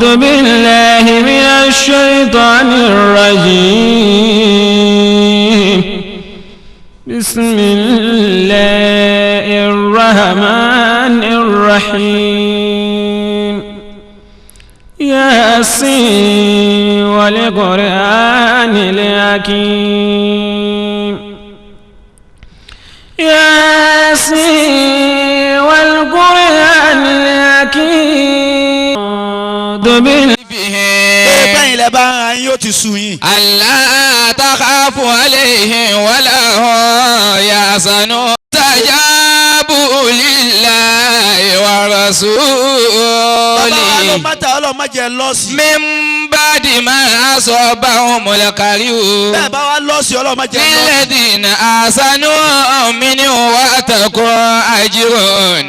أعوذ بالله من الشيطان الرجيم. بسم الله الرحمن الرحيم. ياسين والقرآن الحكيم. ياسين والقرآن الحكيم. أعوذ بالله Bẹ́ẹ̀ ilẹ̀ bá ń ra yín, yóò ti sú yín. ألا تخافوا عليهم ولا هم يحزنون. استجابوا لله Bàbá wa ló ورسوله mọ́ta, Ọlọ́run má jẹ́ lọ́ọ̀sì. من بعد ما أصابهم القرح. Bẹ́ẹ̀ bá wa lọ́ọ̀sì, Ọlọ́run má jẹ́ lọ́ọ̀sì. للذين أحسنوا منهم واتقوا أجر Kò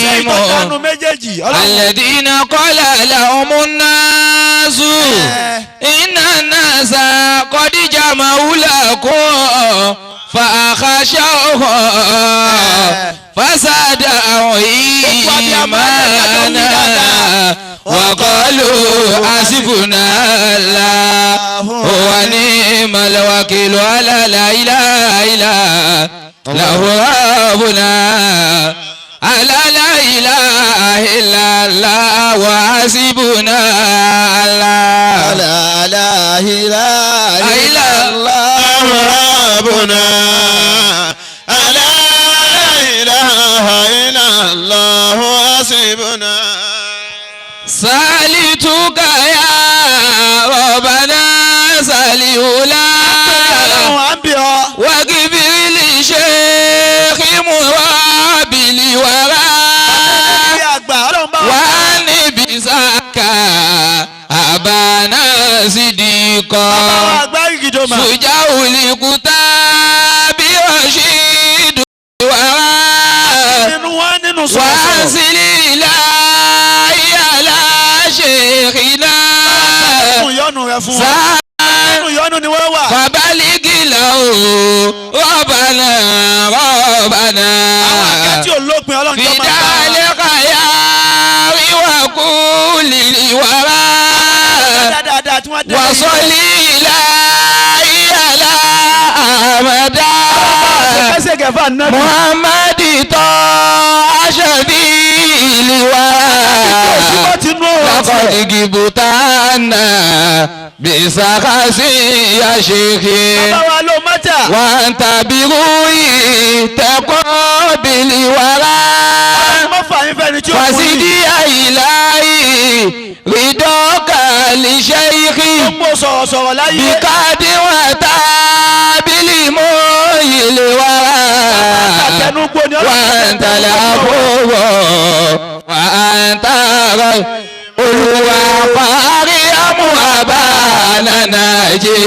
sẹ́yìn tó dánú عظيم. méjèèjì. Ọlọ́run الذين قال لهم الناس إن الناس قد جمعوا لكم فاخشوهم فزادهم إيمانا وقالوا حسبنا الله ونعم الوكيل. على لا إله إلا له ربنا، على لا إله إلا الله وحسبنا الله. لا لا إله إلا الله ربنا لا إله إلا الله حسبنا. سألتك يا ربنا سألولا. Ọlọ́run, à ń bì ọ́. واغفر لشيخ مرابي الورى. Bí àgbà, Ọlọ́run bá wa. وعن بساك أبانا صديقا. Bàbá wa àgbà ìgìdòmà. شجاع الكتاب رشيد الورى. Nínú wọn nínú sọ̀rọ̀sọ̀rọ̀. واصل إلهي على شيخنا. Nínú ìyọ́nù rẹ fún wọn. Nínú ìyọ́nù ni wọ́n wà. فبلغ له ربنا ربنا. Àwọn akẹ́tì olópin, Ọlọ́run jọ máa bá wọn. في الخيار وكل الورى. Dáadáa tí wọ́n dé. وصل إلهي على أحمد. Ẹsẹ̀ kẹfà náà. محمد طه شفيع الورى. Òṣìbọ́ ti nú ọ̀rọ̀ tiẹ̀. لقد جبتنا بسخسي يا شيخي. Bàbá wa ló mọ́tà. وأنت بروحي تقابل الورى. Ọlọ́run fà yín fẹ́ni tí ó kún yín. فسيدي إلهي رضاك لشيخي. Gbogbo sọ̀rọ̀sọ̀rọ̀ láyé. بقد وتابل موي الورى. Àtẹnugbó ni Ọlọ́run. وأنت العفو وأنت غير Olúwa fàárí àbá nànà jẹ́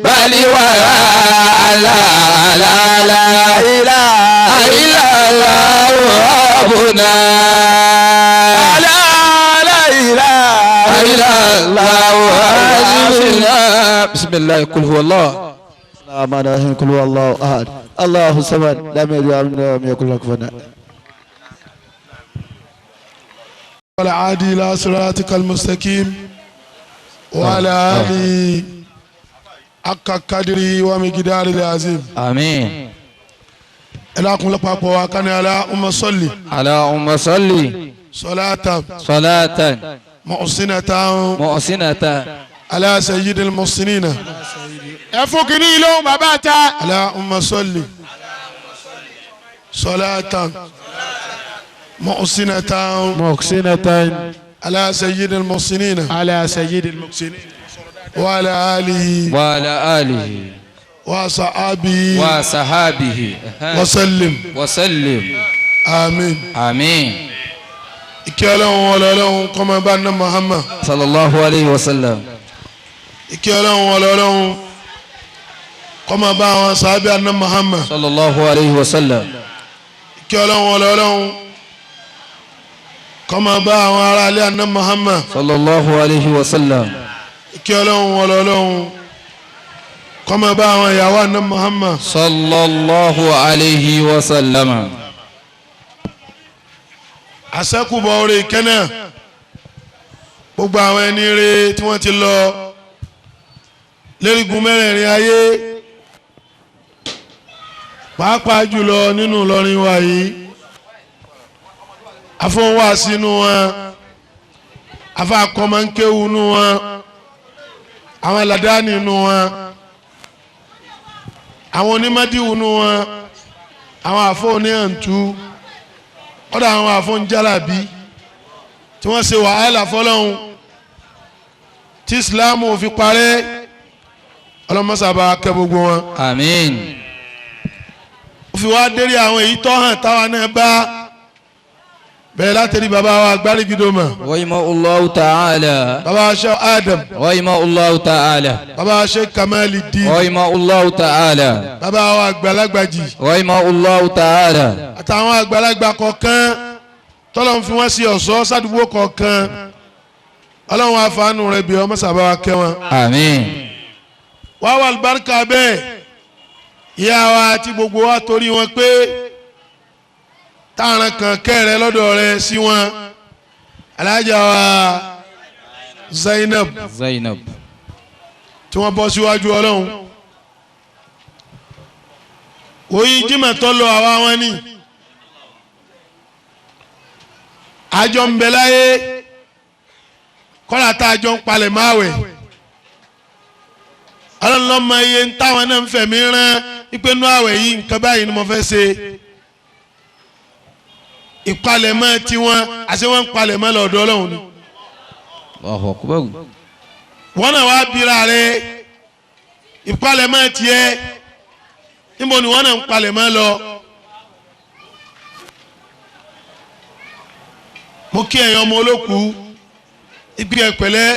baliwara aláàlá àìlàlá rọ̀bùnà àìlàlá rọ̀bùnà. بسم الله، قل هو الله. الرحمن الرحيم، قل هو الله أحد، الله الصمد، لم يلد ولم يكن له كفوا أحد. والعادي إلى صراطك المستقيم وعلى آله حق قدره ومقداره العظيم. آمين. إلىكم لقاء وكان اللهم صل اللهم صل صلاة صلاة محسنة محسنة على سيد المحسنين. Ẹ fún kínní lóhùn, bàbá ta. اللهم صل صلاة محسنة محسنة على سيد المحسنين على سيد المحسنين وعلى آله وعلى آله وصحابه وصحابه وسلم. وسلم. آمين. آمين. Ìkẹ́ Ọlọ́run, ọlọ́run kó máa bá ná Muhammad. صلى الله عليه وسلم. Ìkẹ́ Ọlọ́run, ọlọ́run kó máa bá àwọn sàábẹ́ àná Muhammad. صلى الله عليه وسلم. Ìkẹ́ Ọlọ́run, ọlọ́run kó máa bá àwọn aráalé àná Muhammad. صلى الله عليه وسلم. Ìkẹ́ Ọlọ́run, ọlọ́run kó máa bá àwọn ìyàwó àná Muhammad. صلى الله عليه وسلم. Àṣẹ́kùbọ̀ orí ìkẹ́ náà. Gbogbo àwọn ẹni rere tí wọ́n ti lọ lérigun mẹ́rẹ̀ẹ̀rin ayé, pàápàá jùlọ nínú Ìlọrin wa yìí, afọwọ́sí inú wọn, afọ akọ́mọ́nkéwu inú wọn, àwọn aládàáni inú wọn, àwọn onímọ̀díwù inú wọn, àwọn àfọ oníhàntú, ọ̀dọ̀ àwọn àfọ oníjàlábí tí wọ́n ṣe wàhálà fọlọ́hún tí Islam ò fi parẹ́, ọlọ́mọṣàbà kẹ́ gbogbo wọn. Àmín. Ó fi wá dérí àwọn èyí tó hàn táwa náà bá bẹ̀rẹ̀ láti rí bàbá wa Gbárígidoma. Rahimahullahu ta'ala. Bàbá wa Sheikh Adam. Rahimahullahu ta'ala. Bàbá wa Sheikh Kamali-Din. Rahimahullahu ta'ala. Bàbá wa àgbàlagbàjì. Rahimahullahu ta'ala. Àtàwọn àgbàlagbà kọ̀ọ̀kan tọ́lọ́run fi wọ́n sí ọ̀ṣọ́ sádùúgbò kọ̀ọ̀kan, ọlọ́run àfààní rẹ̀ bí ọmọ sábà wa kẹ́ wọn. Àmín. Wàá wà lùbáríkà bẹ́ẹ̀, ìyá wa àti gbogbo wa torí wọn pé táàràn kan kẹ́rẹ̀ lọ́dọ̀ rẹ̀ sí wọn, alájà wa Zainab. Zainab. Tí wọ́n bọ́ síwájú ọlọ́run, oyin jimá tó lọ àwa wọn ni àjọ ń bẹ láyé kọ́lá tá a jọ ń palẹ̀ máwẹ̀, ọlọ́run lọ́mọ iye ń táwọn náà ń fẹ̀mí rán ipe nú àwẹ̀ yìí, nǹkan báyìí ni mo fẹ́ ṣe, ìpalẹ̀mọ́ tiwọn àti wọ́n ń palẹ̀mọ́ lọ́dọ̀ ọlọ́run ni. Allahu akbar. Wọ́n náà wá bíra rẹ̀, ìpalẹ̀mọ́ tiẹ̀, níbo ni wọ́n náà ń palẹ̀mọ́ lọ. Mo kí ẹ̀yin ọmọ olókùú ibi ẹ̀pẹ̀lẹ́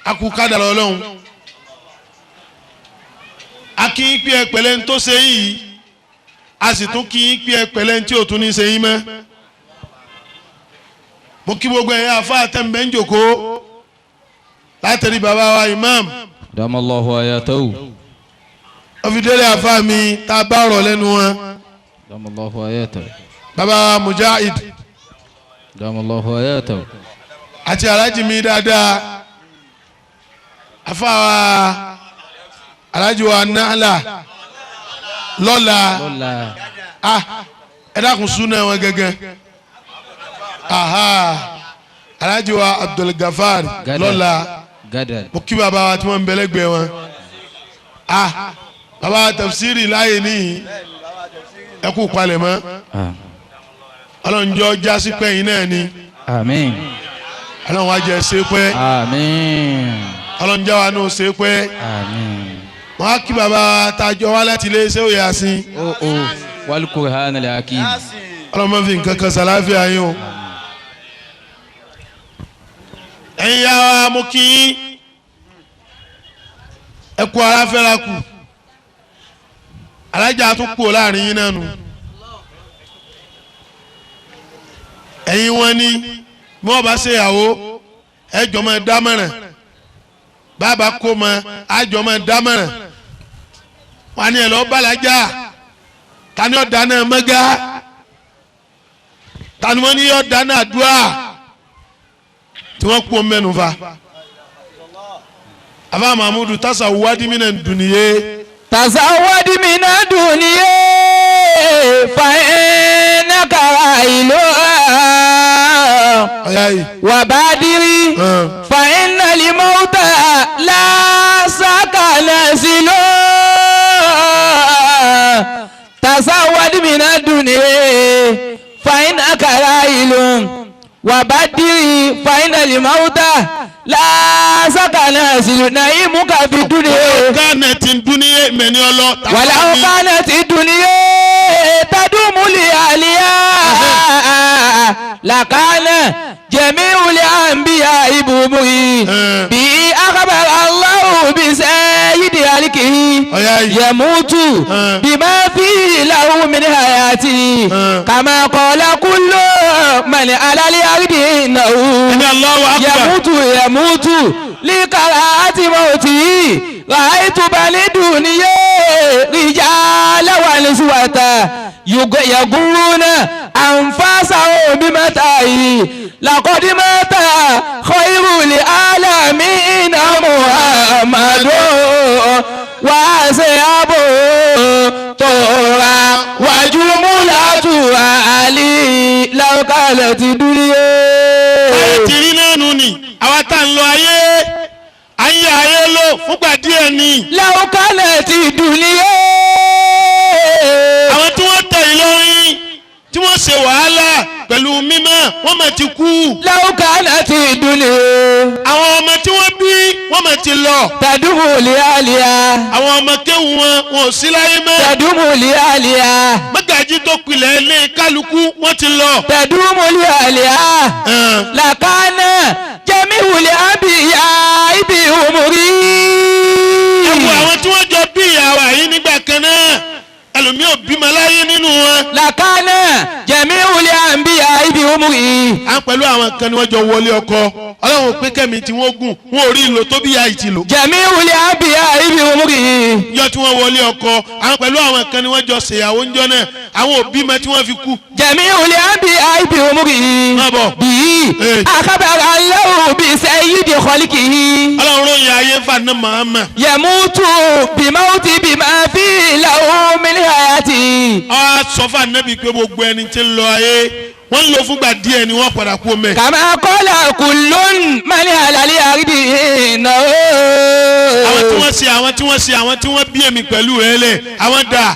akukádàrá ọlọ́run, a kí yín pé ẹ̀pẹ̀lẹ́ ń tó ṣe yìí, a sì tún kí yín pé ẹ̀pẹ̀lẹ́ ń tí ò tún ní ṣe yín mọ́. Mo kí gbogbo ẹ̀yin àfáà tẹ̀m̀bẹ̀ ń jòkó látẹ̀rí bàbá wa imam. Damallahu ayatahu. Ọ̀fìdélé àfáà mi tá a bá ọ̀rọ̀ lẹ́nu wọn. Damallahu ayatahu. Bàbá wa Mujahid. Damallahu ayatahu. Àti alájì mi dáadáa, àfáà wa alájì wa Nahla lọ́la. Lọ́la. Ah, ẹ dákun, súnà wọn gẹ́gẹ́, aha, alájì wa Abdulgafar. Gada. Lọ́la. Gada. Mo kí bàbá wa tí wọ́n ń bẹ̀lẹ́gbẹ̀ẹ́ wọn, ah, bàbá wa tafsiri láàyè níyì, ẹ kú palẹ̀mọ́. Ah. Ọlọ́njọ́ jásí pẹ́yìn náà ni. Àmín. Ọlọ́run wa jẹ́ ṣe pẹ́. Àmín. Ọlọ́njọ́ wa náà ṣe pẹ́. Àmín. Wọ́n á kí bàbá wa tájọ wá láti ilé iṣẹ́ òye àsìn. O o wal Qur'an al hakim. Ọlọ́run máa fi nǹkan kan sàláfíà yín o. Ẹ̀yin yá wa, mo kí yín, ẹ kú ara fẹ́ra kù, alájà tún kú láàrin yín náà nù. Ẹ̀yin wọn ni bí wọ́n bá ṣe ìyàwó, ẹ jọ máa dámọ̀ràn, bàbá kó mọ àjọ máa dámọ̀ràn wọn ni ẹ lọ bàlájà, tani ọ̀dà náà mọ́gá, tani wọ́n ní ọ̀dà náà àdúrà tí wọ́n kú mẹ́nu fa. Afa Mahmudu tasa wadi mina duniye. Tazawwad mina dunya fa innaka railuha. Ọ̀yá yìí. Wa badiri fa inna al-mauta la sakana silu. Tazawwad mina dunya fa innaka railun wa badiri fa inna al-mauta la sakana silu. Naimuka fi dunya. Gánà ti duniye mẹ́ni ọlọ́. ولو كانت الدنيا تدوم لأهلها لكان جميع الأنبياء بأمره به أخبر الله بسيد خلقه Ọ̀yá yìí. يموت بما فيه له من حياته كما قال كل من على الأرض إنه Ẹni Allahu Akbar. يموت يموت لقراءة موته. رأيت بني دنيا رجال ونسوة يغرون أنفاسهم بمتاعه، لقد مات خير. fúngbà díẹ̀ ni. لو كانت الدنيا Àwọn tí wọ́n tẹ̀ Ìlọrin tí wọ́n ṣe wàhálà pẹ̀lú mímọ́, wọ́n mà ti kú. لو كانت الدنيا Àwọn ọmọ tí wọ́n bí, wọ́n mà ti lọ. تدوم لأهلها Àwọn ọmọ kéwù wọn, wọn ò sí láyé mọ́. تدوم لأهلها Mọ́gàjí tó pilẹ̀ ilé kálukú, wọ́n ti lọ. تدوم لأهلها Ẹn. لكان جميع الأنبياء بعمري. Ẹ wo àwọn tí wọ́n jọ bí ìyàwó yìí nígbà kan náà, ẹlòmíì ò bímọ láyé nínú wọn. لكان جميع الأنبياء بعمري. À ń pẹ̀lú àwọn kan ni wọ́n jọ wọlé ọkọ, Ọlọ́run pé kẹ́mi tí wọ́n gùn, wọn ò rí ìlò tó bí ìyá yìí ti lò. جميع الأنبياء بعمري. Yọ tí wọ́n wọlé ọkọ, àwọn pẹ̀lú àwọn kan ni wọ́n jọ ṣèyàwó ńjọ́ náà, àwọn òbí mọ tí wọ́n fi kú. جميع الأنبياء بعمره. Má bọ̀. به Ee. أخبر الله بسيد خلقه Ọlọ́run ròyìn ayé fàánà Muhammad. يموت بموت بما فيه له من حياته. Ọ sọ fún anabi pé gbogbo ẹni tí ń lọ ayé, wọ́n ń lò fúngbà díẹ̀ ni wọ́n padà kú mẹ́. كما قال كل من على الأرض إنه. Àwọn tí wọ́n ṣe, àwọn tí wọ́n ṣe, àwọn tí wọ́n bí èmi pẹ̀lú rẹ lẹ̀, àwọn dà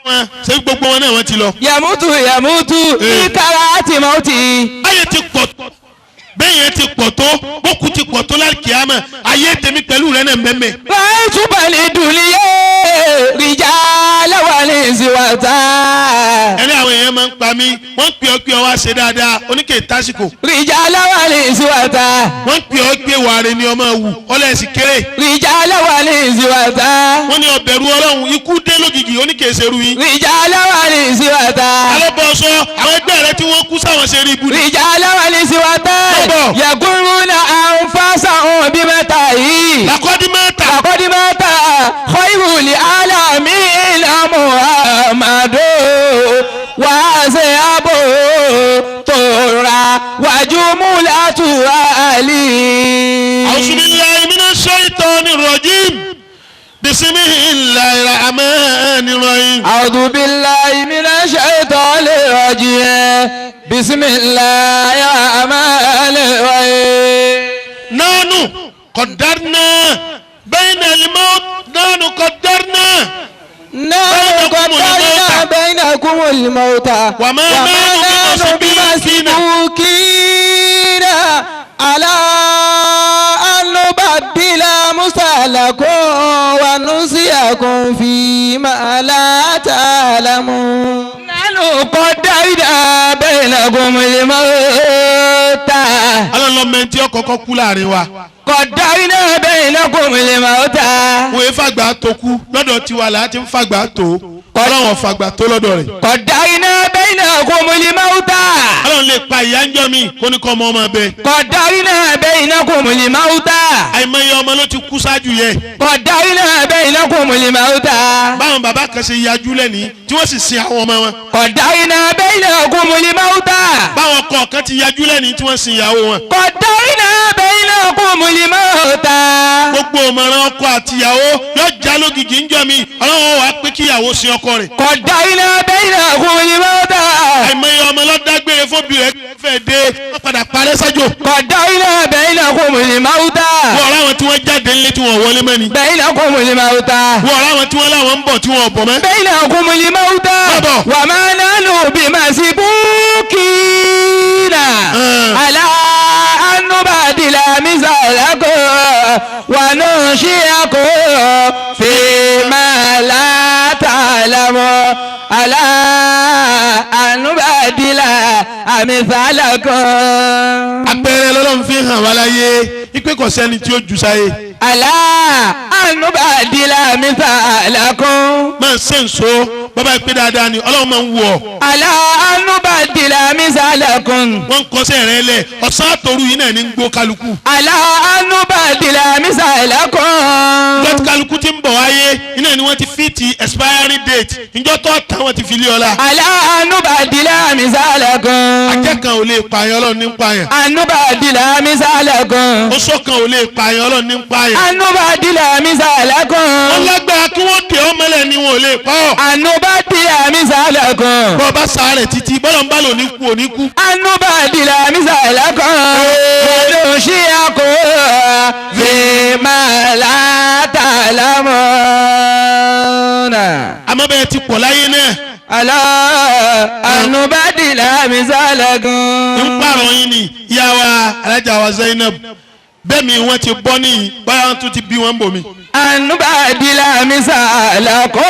wọn ṣé gbogbo wọn náà wọ́n ti lọ. يموت يموت في كراهة موته. Ayé ti pọ̀, bẹ́ẹ̀ yẹn ti pọ̀ tó, bókú ti pọ̀ tó lálùkìyámà, ayé tèmi pẹ̀lú rẹ náà mẹ́mẹ́. رأيت بني الدنيا رجال ونسوة. Ẹni àwọn èèyàn máa ń pa mí, wọ́n ń pè ọ́ pé ọ wá ṣe dáadáa, oníkè tásìkò. رجال ونسوة. Wọ́n ń pè ọ́ pé wàre ni ọmọ wù, ọlẹ́sì kéré. رجال ونسوة. Wọ́n ní ọbẹ̀rù Ọlọ́run, ikú dé lójijì, oníkè ṣerú yín. رجال ونسوة. Alọ́bọ̀ sọ àwọn ẹgbẹ́ rẹ tí wọ́n kú sáwọn ṣe rí ibú ni. رجال ونسوة. Bọ́bọ̀. يغرون أنفسهم بمتاعه. Làkọ́dí mẹ́ta. لقد مات خير العالمين محمد وأصحابه طرا وجملة أهله. A'udhu billahi minash shaitani rajim. Bismillahir rahmanir rahim. أعوذ بالله من الشيطان الرجيم بسم الله الرحمن الرحيم. Nánú qaddarna bayna al-mawt, nánú qaddarna. نحن قدرنا بينكم الموت وما نحن بمسبوقين على أن نبدل أمثالكم وننسيكم فيما لا تعلمون. نحن قدرنا بينكم الموت. Ọlọ́run ló mọ ẹni tí ó kọ́kọ́ kú láàrin wa. قدرنا بينكم الموت. Wọ́n yé fàgbà tó kú lọ́dọ̀ tiwa là á ti ń fàgbà tó. Ọlọ́run ò fàgbà tó lọ́dọ̀ rẹ̀. قدرنا بينكم الموت. Ọlọ́run lè pa ìyá ń jọ mi kó ní kọ́ ọmọ ọmọ bẹ́ẹ̀. قدرنا بينكم الموت. Àìmọye ọmọ ló ti kú ṣáájú yẹ. قدرنا بينكم الموت. Báwọn bàbá kan ṣe yajú lẹ́ni tí wọ́n sì sin àwọn ọmọ wọn. قدرنا بينكم الموت. Báwọn kọ̀ọ̀kan ti yajú lẹ́ni tí wọ́n sin ìyàwó wọn. قدرنا بينكم الموت. Gbogbo ọmọràn ọkọ àtìyàwó yóò já lógìgì ń jọ mi, Ọlọ́run wàá pé kíyàwó sin ọkọ rẹ̀. قدرنا بينكم الموت. Àìmọye ọmọ ló dágbére fóbi rẹ̀ fẹ́ dé, wọ́n padà parẹ́ sájò. قدرنا بينكم الموت. Wọ́n ọ̀rọ̀ àwọn tí wọ́n jáde ńlé tí wọ́n wọlé mọ́ ni. بينكم الموت. Wọ́n ọ̀rọ̀ àwọn tí wọ́n láwọn ń bọ̀ tí wọ́n bọ̀ mọ́. بينكم الموت. Bọ́bọ̀. وما نحن بمسبوقين على أن نبدل مثلكم وننشئكم فيما لا تعلمون على أن نبدل أمثالكم. Àpẹẹrẹ lọ́lọ́run fi hàn wá láyé ipe kò sẹ́ni tí ó ju sáyé. على أن نبدل أمثالكم. Máa ń ṣe nso bàbá ìpè dáadáa ni Ọlọ́run máa ń wù ọ́. على أن نبدل أمثالكم. Wọ́n ń kọsẹ̀ rẹ lẹ̀, ọ̀sán àtòru yìí náà ní ń gbó kálukú. على أن نبدل أمثالكم. Ìjọ tí kálukú ti ń bọ̀ wáyé iná ni wọ́n ti fi ti expiry date, ìjọ tó tán wọ́n ti fi lé ọlá. على أن نبدل أمثالكم. Ajẹ́ kan ò lè pààyàn, Ọlọ́run ní ń pààyàn. أن نبدل أمثالكم. Oṣó kan ò lè pààyàn, Ọlọ́run ní ń pààyàn. أن نبدل أمثالكم. Wọ́n lágbára kí wọ́n dè ọ́ mọ́lẹ̀ ni wọn ò lè pa ọ́. أن نبدل أمثالكم. Bọ́ ọ bá sáré títí bọ́lọ̀ ń bá lò ní kú ò ní kú. أن نبدل أمثالكم وننشئكم فيما لا Àmọ́ bẹ́ẹ̀ ti pọ̀ láyé náà. Àlá ànúbàdìlà mísàlẹ̀kùn. Ń pààrọ̀ yín ni ìyá wa alájà wa Zainab bẹ́ẹ̀ mi wọ́n ti bọ́ níyì báyà wọ́n tún ti bí wọ́n ń bò mí. Ànúbàdìlà mísàlẹ̀kùn.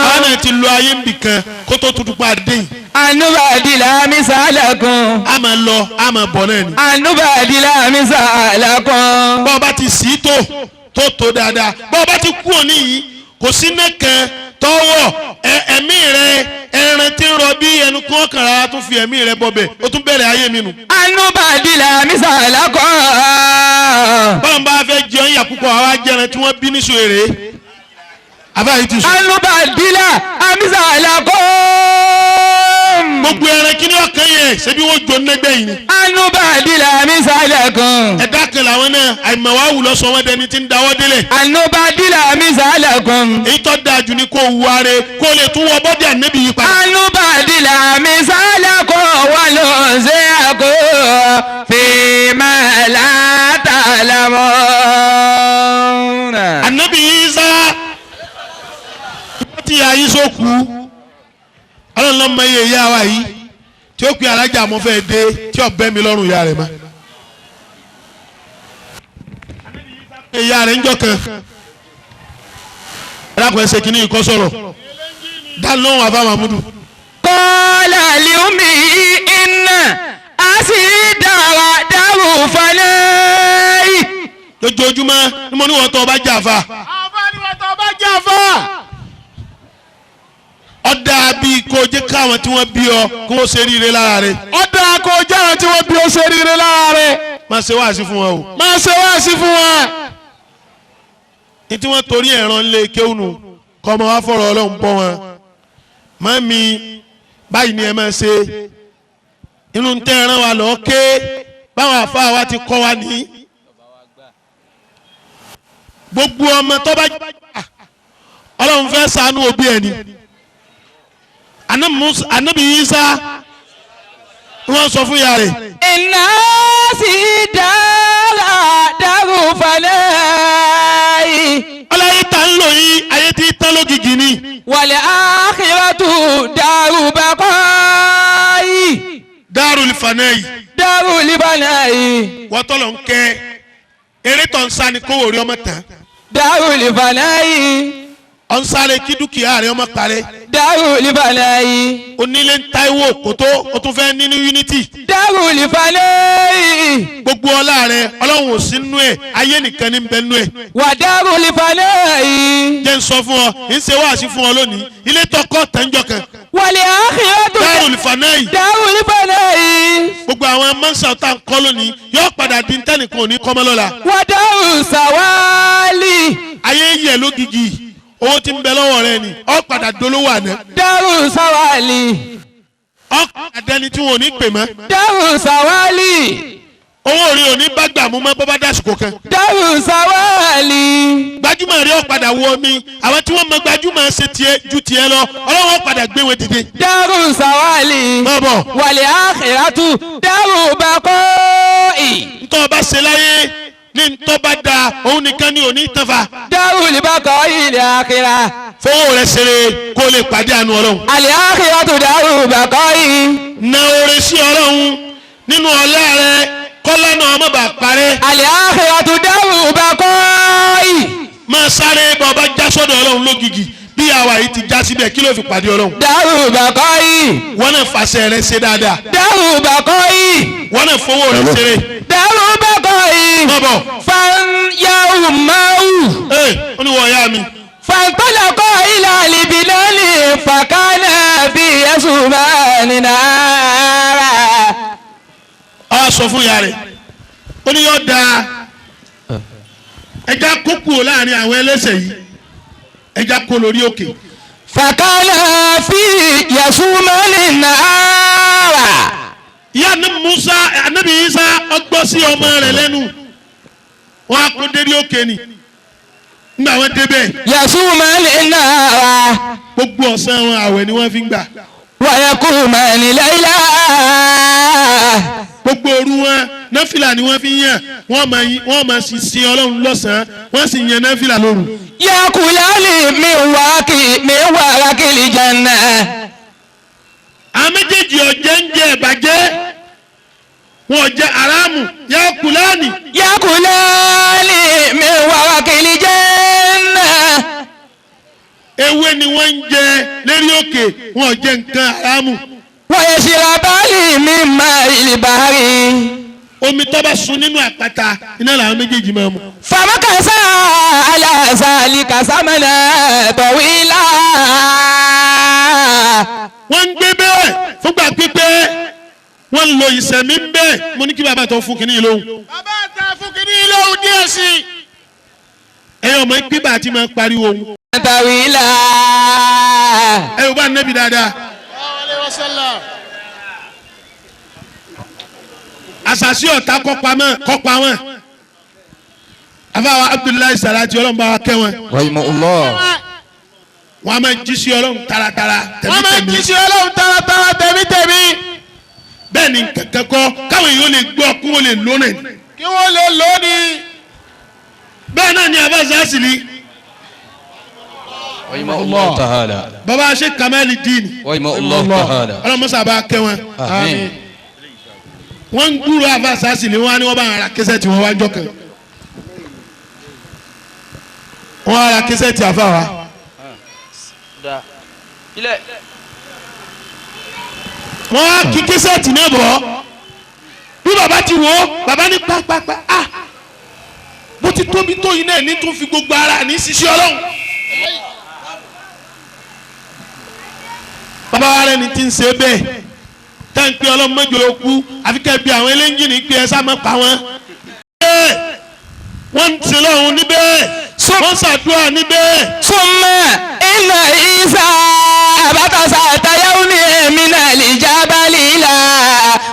Àwọn náà ti lo ayé nbì kan kó tó tuntun pa dé yìí. Ànúbàdìlà mísàlẹ̀kùn. A máa lọ a máa bọ̀ náà ni. Ànúbàdìlà mísàlẹ̀kùn. Bọ́ọ̀ bá ti sì í tó tó tó dáadáa, bọ́ọ̀ bá ti kú òní yìí, kò sí nẹ́kan tọwọ́ ẹ̀mí rẹ ẹran tí ń rọ bí ẹnu kún ọkàn rárá tún fi ẹ̀mí rẹ bọbẹ̀ ó tún bẹ̀rẹ̀ ayé mi nù. Ànúbàdìlà mísàlẹ̀kùn. Bọ́ọ̀ bá fẹ́ jẹun yà púpọ̀ àwa jẹran tí wọ́n bí níṣu èrè. Àbáyé ti sùn. Ànúbàdìlà mísàlẹ̀kùn. Gbogbo ẹran kí ni ọkàn yẹn ṣebí wọ́n jọ nẹ́gbẹ́ yìí ni. Ànúbàdìlà mísàlẹ̀kùn. Ẹ̀dá kan làwọn náà àìmọ̀wá wù lọ́sọ̀ wọn dẹni tí ń dáwọ́ délẹ̀. Ànúbàdìlà mísàlẹ̀kùn. Èyí tó dáa jù ni kó wu are kó lè tún wọ bọ́dì ànẹ́bí yìí padà. Ànúbàdìlà mísàlẹ̀kùn wà ló ń ṣe àkó fìmà látàlámọ́. Ànẹ́bí yìí sá wọ́n ti yà yín sókú ọlọ́run ló mọ iye ìyá wa yìí tí ó pe alájà mọ́ fẹ́ dé tí ó bẹ́ mi lọ́rùn ìyá rẹ̀ mọ́. Ìyá rẹ̀ ń jọ kan ẹ̀rọ ẹsẹ̀ kìíní kọ́ sọ̀rọ̀ dá lóhùn àbá Mahmudu. Kọ́lá liumi iná a sì dára dárò falẹ́. Lójoojúmọ́ ni mo ní wọ́n tọ́ ọba jà fa. Ọ̀dà bíi kó jẹ́ káwọn tí wọ́n bí ọ kó wọ́n ṣe ríire lára rẹ̀. Ọ̀dà kò jẹ́ àwọn tí wọ́n bí ó ṣe ríire lára rẹ̀. Máa ṣe wáàsí fún wọn o. Máa ṣe wáàsí fún wọn. Ní tí wọ́n torí ẹ̀ràn lé kéwùnù kọ́ ọmọ wa fọ̀rọ̀ ọlọ́run bọ́ wọn. Màmí báyìí ni ẹ máa ṣe inú tẹ́ ẹran wa lọ́ọ́ ké báwọn àfáà wa ti kọ́ wa ní. Gbogbo ọmọ tó bá ọlọ́run fẹ́ ṣàánú òbí ẹ̀ ni. Ànábì Ìsá wọ́n sọ fún ìyá rẹ̀. Iná sì dára dárò falẹ́. Ọlọ́yẹ ta ń lò yín ayé tí tán lógìgì ni. Wàlẹ̀ àkìrọ̀tù dárò bàkọ́yì. Dárul Fanayi. Dárò libanayi. Wọ́n tọ́lọ̀ ń kẹ́ eré tó ń sá ni kówó rí ọmọ tán. Dárò libanayi. Ọ̀ ń sáré kí dúkìá rẹ̀ ọmọ parẹ́. Dárò libanayi. Onílé ń Táíwò kótó o tún fẹ́ ní ní Unity. Dárò libanayi. Gbogbo ọlá rẹ̀ ọlọ́run ò sí nú ẹ̀ ayé nìkan ní bẹ nú ẹ̀. Wà dárò libanayi. Jẹ́ ń sọ fún ọ ń ṣe wáàsí fún ọ lónìí ilé tọkọ tẹ́ńjọ kan. Wàlẹ̀ àkìrọ̀tù Dárul Fanayi. dárò libanayi. Gbogbo àwọn mọ́nsá tá à ń kọ́ lónìí yóò padà di ntẹ́nìkan ò ní kọ́mọ́ lọ́la. Wà dárò sàwálì. Ayé yẹ lógìgì owó tí ń bẹ lọ́wọ́ rẹ ni ó padà dolówó àná. Dárò sàwálì. Ó padà dẹni tí wọn ò ní pè mọ́. Dárò sàwálì. Owó rí òní bá gbà mú mọ́ bó bá dásìkò kan. Dárò sàwálì. Gbajúmọ̀ rí ó padà wọ mi àwọn tí wọ́n mọ gbajúmọ̀ ṣe tiẹ̀ ju tiẹ̀ lọ ọlọ́wọ́ padà gbé wọn dìde. Dárò sàwálì. Má bọ̀. Wàlẹ̀ àkìrọ̀tù dárò bàkọ́ì. Ntọ́ ọba ṣe láyé ní ntọ́ bá da òun nìkan ni òní tán fa. Dárò libàkọ́ì lè àkìrà. Fowó rẹ ṣeré kó lè pàdé àánú ọlọ́run. Àlẹ́ àkìrọ̀tù dárò bàkọ́ì. Na oore sí ọlọ́run nínú ọlá rẹ kọ́lá náà ọmọ bá parẹ́. Àlẹ́ àkìrọ̀tù dárò bàkọ́ì. Máa sáré bọ́ ọba já sọ́dọ̀ ọlọ́run lógìgì bí àwa yìí ti já síbẹ̀ kí ló fi pàdé ọlọ́run. Dárò bàkọ́ì. Wọ́n náà fàṣẹ rẹ ṣe dáadáa. Dárò bàkọ́ì. Wọ́n náà fowó rẹ ṣeré. Dárò bàkọ́ì. Má bọ̀. Fanyahù máwù. Ee ó ní wọ́n yá mi. Fàǹtọ́lọ́kọ́ ilà lìbìlọ́lì fàkánà bí ẹ̀sùn máa nínú ara. Ó sọ fún ìyá rẹ̀ ó ní yóò da ẹja kó kúrò láàrin àwọn ẹlẹ́sẹ̀ yìí ẹja kó lórí òkè. Fàkánà fi ẹ̀sùn máa nínú ara. Ìyá ní Musa anabi Isa ọgbọ́ sí ọmọ rẹ̀ lẹ́nu wọn á kó dérí òkè ni nígbà wọn débẹ̀ Yẹ̀sùn máa nínú ara. gbogbo ọ̀sán wọn àwẹ̀ ni wọ́n fi ń gbà. Wàyẹ̀kú máa ní láìlá. Gbogbo òru wọn náfìlà ni wọ́n fi ń yàn. Wọ́n máa sì sin Ọlọ́run lọ́sàn-án, wọ́n sì yan náfìlà lóru. يأكلان من ورق الجنة. Àwọn méjèèjì ọ̀jẹ̀ ń jẹ ìbàjẹ́, wọn ò jẹ aráàmù يأكلان. يأكلان من ورق الجنة. Ewé ni wọ́n ń jẹ lérí òkè, wọn ò jẹ nǹkan aráàmù. ويشربان من ماء البحر. Omi tó bá sun nínú àpáta iná làwọn méjèèjì máa mu. فمكثا على ذلك زمنا طويلا. Wọ́n ń gbé bẹ́ẹ̀ fúngbà pípẹ́, wọ́n ń lo ìsẹ̀mí bẹ́ẹ̀. Mo ní kí bàbá tó fún kínní yìí lóhùn. Bàbá àta fún kínní lóhùn díẹ̀ sí i. Ẹ̀yin ọmọ pípa àti máa ń pariwo òun. طويلا. Ẹ ò bá nẹ́bi dáadáa. Alaihi wasallam. Àṣàṣì ọ̀tá kọ́pa wọn. Afáwa Abdullahi Salati, Ọlọ́run bá wa kẹ́ wọn. رحمه الله. Wọ́n á máa jí sí Ọlọ́run taratara. Wọ́n máa ń Tẹ̀mítẹ̀mí. jí sí Ọlọ́run taratara, tẹ̀mítẹ̀mí. Bẹ́ẹ̀ ni kẹ̀kẹ́ kọ́ káwọn èèyàn lè gbọ́ kí wọ́n lè lónìí. Kí wọ́n lè lónìí. Bẹ́ẹ̀ náà ni Abasa Asili. رحمه الله تعالى. Baba Sheikh Kamali Dini. رحمه الله تعالى. Ọlọ́run mọ́sá bá kẹ́ wọn. آمين. Wọ́n ń gbúrò Abasa Asili, wọ́n á ní wọ́n bá ara kẹsẹ̀ tí wọ́n wá jọ kan. Wọ́n ara kẹsẹ̀ tí a fà wá. Ilẹ̀. Wọ́n á kí kẹsẹ̀ tì náà bọ̀ bí baba ti wò ó, baba ní pápápá, ah, bó ti tóbi tó yìí náà ní tún fi gbogbo ara ní ṣiṣẹ́ Ọlọ́run. Bàbá wa rẹ̀ ni ti ń ṣe bẹ́ẹ̀ tá n pé Ọlọ́run mọ́jọ kú, àfi kẹ́ bí àwọn eléńjìnì pé ẹ sá mọ́ pa wọ́n. Wọ́n ń ṣe lọ́hùn níbẹ̀, wọ́n ń ṣàdúrà níbẹ̀. ثم إن عيسى هبط ذات يوم من الجبل إلى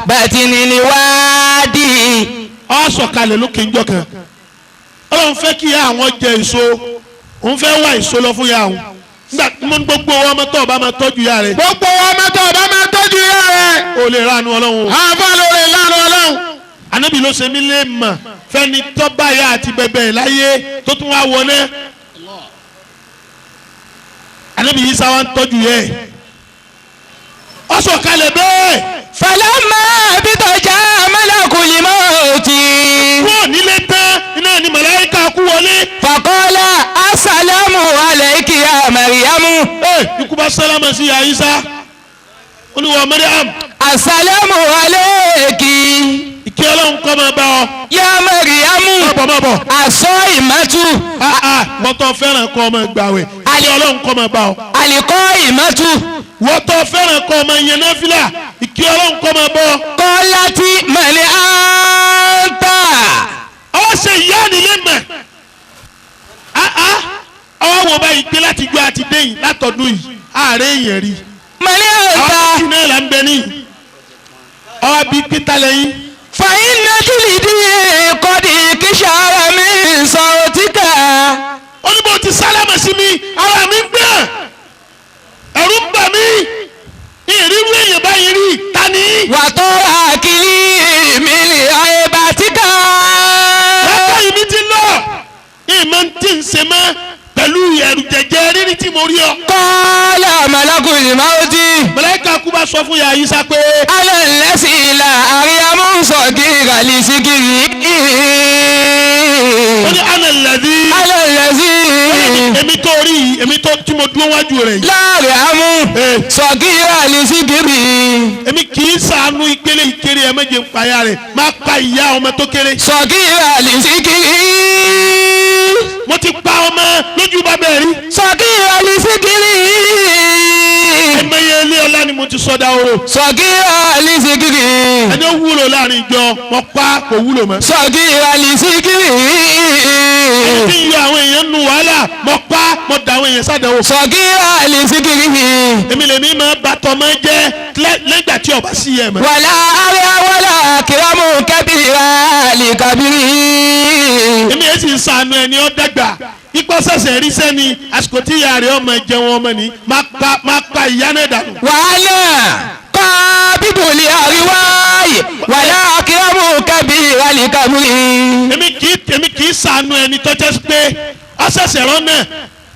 بطن الوادي. Ó sọ̀kalẹ̀ lókè ńjọ́ kan, Ọlọ́run fẹ́ kí ìyá àwọn jẹ èso, òun fẹ́ wá èso lọ fún ìyá àwọn. Nígbà tí mo ń gbogbo ọmọ tó ọba máa tọ́jú ìyá rẹ̀, Gbogbo ọmọ tó ọba máa tọ́jú ìyá rẹ̀. ó lè ránu Ọlọ́run o. Àfa lóore lánàá Ọlọ́run. Ànábì ló ṣe mí lè mọ̀ fẹ́ni tọ́ba ìyá àti bẹ̀bẹ̀ láyé tó tún wá wọlé. Ànábì yìí sáwá ń tọ́jú yẹ, ó sọ̀kalẹ̀ bẹ́ẹ̀. فلما هبط جاء ملك الموت. Kúrò nílé tán iná ni màláíkà kú wọlé. فقال السلام عليك يا مريم. Ẹ ikú bá sálámà sí ìyá Isa, olúwa Mariam. السلام عليك. Ìkí Ọlọ́run kọ́ máa bá ọ. يا مريم. Má bọ̀, má bọ̀. الصائمة. Wọ́n tó fẹ́ràn kọ́ ọmọ gbàwẹ̀, ìkí Ọlọ́run kọ́ máa bá ọ. القائمة. Wọ́n tó fẹ́ràn kọ́ ọmọ yẹn náfìlà, ìkí Ọlọ́run kọ́ máa bọ́ ọ. قالت من أنت؟ Ọwọ́ ṣe ìyá nílé mọ̀, ọwọ́ wo báyìí pé láti gbọ́ àti déyìn látọ̀dún yìí ààrẹ èèyàn rí. من Àwọn أنت؟ tí náà là ń bẹ níyì, ọwọ́ bíi pété lẹ́yìn. فإن جلدي قد انكشف من صوتك. Ó ní bó ti sálámà sí mi, ara mi ń gbọ̀n, ẹ̀rù ń bà mí, ìrírú èèyàn báyìí rí, ta ni? وتراكلي من عيبتك. Látàyè mi ti lọ, ìmọ̀ tí ń ṣe mọ́ pẹ̀lú ẹ̀rù jẹjẹ rírí tí mo rí ọ. قال ملك الموت. Màláíkà kú bá sọ fún ya Isa pé أنا الذي لا أريم صغير لسكري. ó ní أنا الذي. أنا الذي Èmi tó rí yìí, èmi tó tí mo dúró wájú rẹ̀ yìí. لا أريم صغير لسكري. Èmi kì í sànú ìpele ìkéré, ẹ méje ń payá rẹ̀, máa pa ìyá ọmọ tó kéré. صغير لسكري. Mo ti pa ọmọ lójú bàbá ẹ̀ rí. صغير لسكري. Ẹ̀mẹ́yẹ ilé ọlá ni mo ti sọdá oró. صغير لسكري. Ẹni ó wúlò láàrin ìjọ, mo pa, kò wúlò mọ́. صغير لسكري. Ẹni tí ń yọ àwọn èèyàn nu wàhálà, mo pa, mo dà àwọn èèyàn sádẹ̀wò. صغير لسكري. Èmi lèmi máa bàtọ̀ máa jẹ́ lẹ́gbà tí ọba sí ẹ̀ mọ́. ولا أرى ولا كرم كبيرا لكبير. Èmi yẹn sì ń sànù ẹni ó dàgbà ipa sẹ̀sẹ̀ rí sẹ́ni àsìkò tí ìyá rẹ̀ ọmọ jẹun ọmọ ni, máa pa ìyá náà dànù. وأنا قابض الأرواح ولا أكرم كبير الكبر. Èmi kì í sànú ẹni tó jẹ́ pé ọ̀sẹ̀sẹ̀ rọ́nà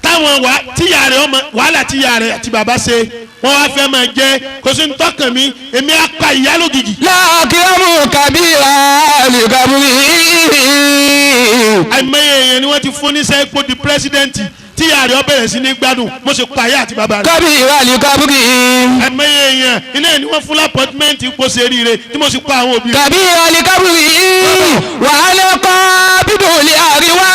táwọn wà tíyà rẹ̀ ọmọ wàhálà tíyà rẹ̀ àti bàbá ṣe wọ́n wá fẹ́ máa jẹ́ kó sí ń tọkàn mi, èmi á pa ìyá lójijì. لا أكرم كبير الكبر. Àìmọye èèyàn ni wọ́n ti fún níṣẹ́ ipò di pírẹ́sídẹ́ǹtì, tíyà rẹ̀ ó bẹ̀rẹ̀ sí ní gbádùn, mo sì pa ìyá àti bàbá rẹ̀. كبير الكبر. Àìmọye èèyàn iná ni wọ́n fún lápọ́tímẹ́ǹtì ipò ṣe ríire tí mo sì pa àwọn òbí rẹ̀. كبير الكبر وأنا قابض الأرواح.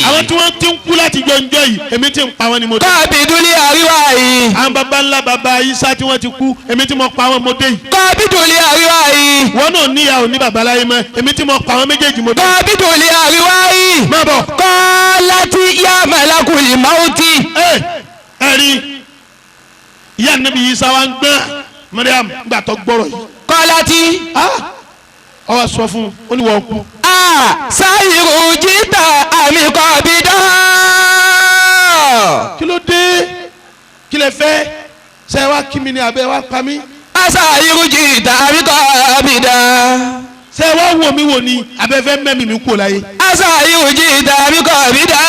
Àwọn tí wọ́n ti ń kú láti jọjọ́ yìí, èmi ti ń pa wọ́n ni mo dé. قابض الأرواح. Àwọn baba ńlá baba Isa tí wọ́n ti kú, èmi tí mo pa wọ́n mo dé yìí. قابض الأرواح. Wọn náà níyàwó ní baba láyé mọ́, èmi tí mo pa wọ́n méjèèjì mo dé. قابض الأرواح. Má bọ̀. قالت يا ملك الموت. Ẹ ẹ rí ìyá níbi Isa wa ń gbọ́n Mariam gbà tó gbọ́rọ̀ yìí. قالت Ó wá sọ fún un, ó ní wọ́n kú. سائر جئت أم قابضا. Kí ló dé? Kí lẹ fẹ́? Ṣé ẹ wá kí mi ni àbẹ́ wá pa mí? سائر جئت أم قابضا. Ṣé ẹ wá wò mí wò ni àbẹ́ fẹ́ mẹ́mí mi kú láyé? سائر جئت أم قابضا.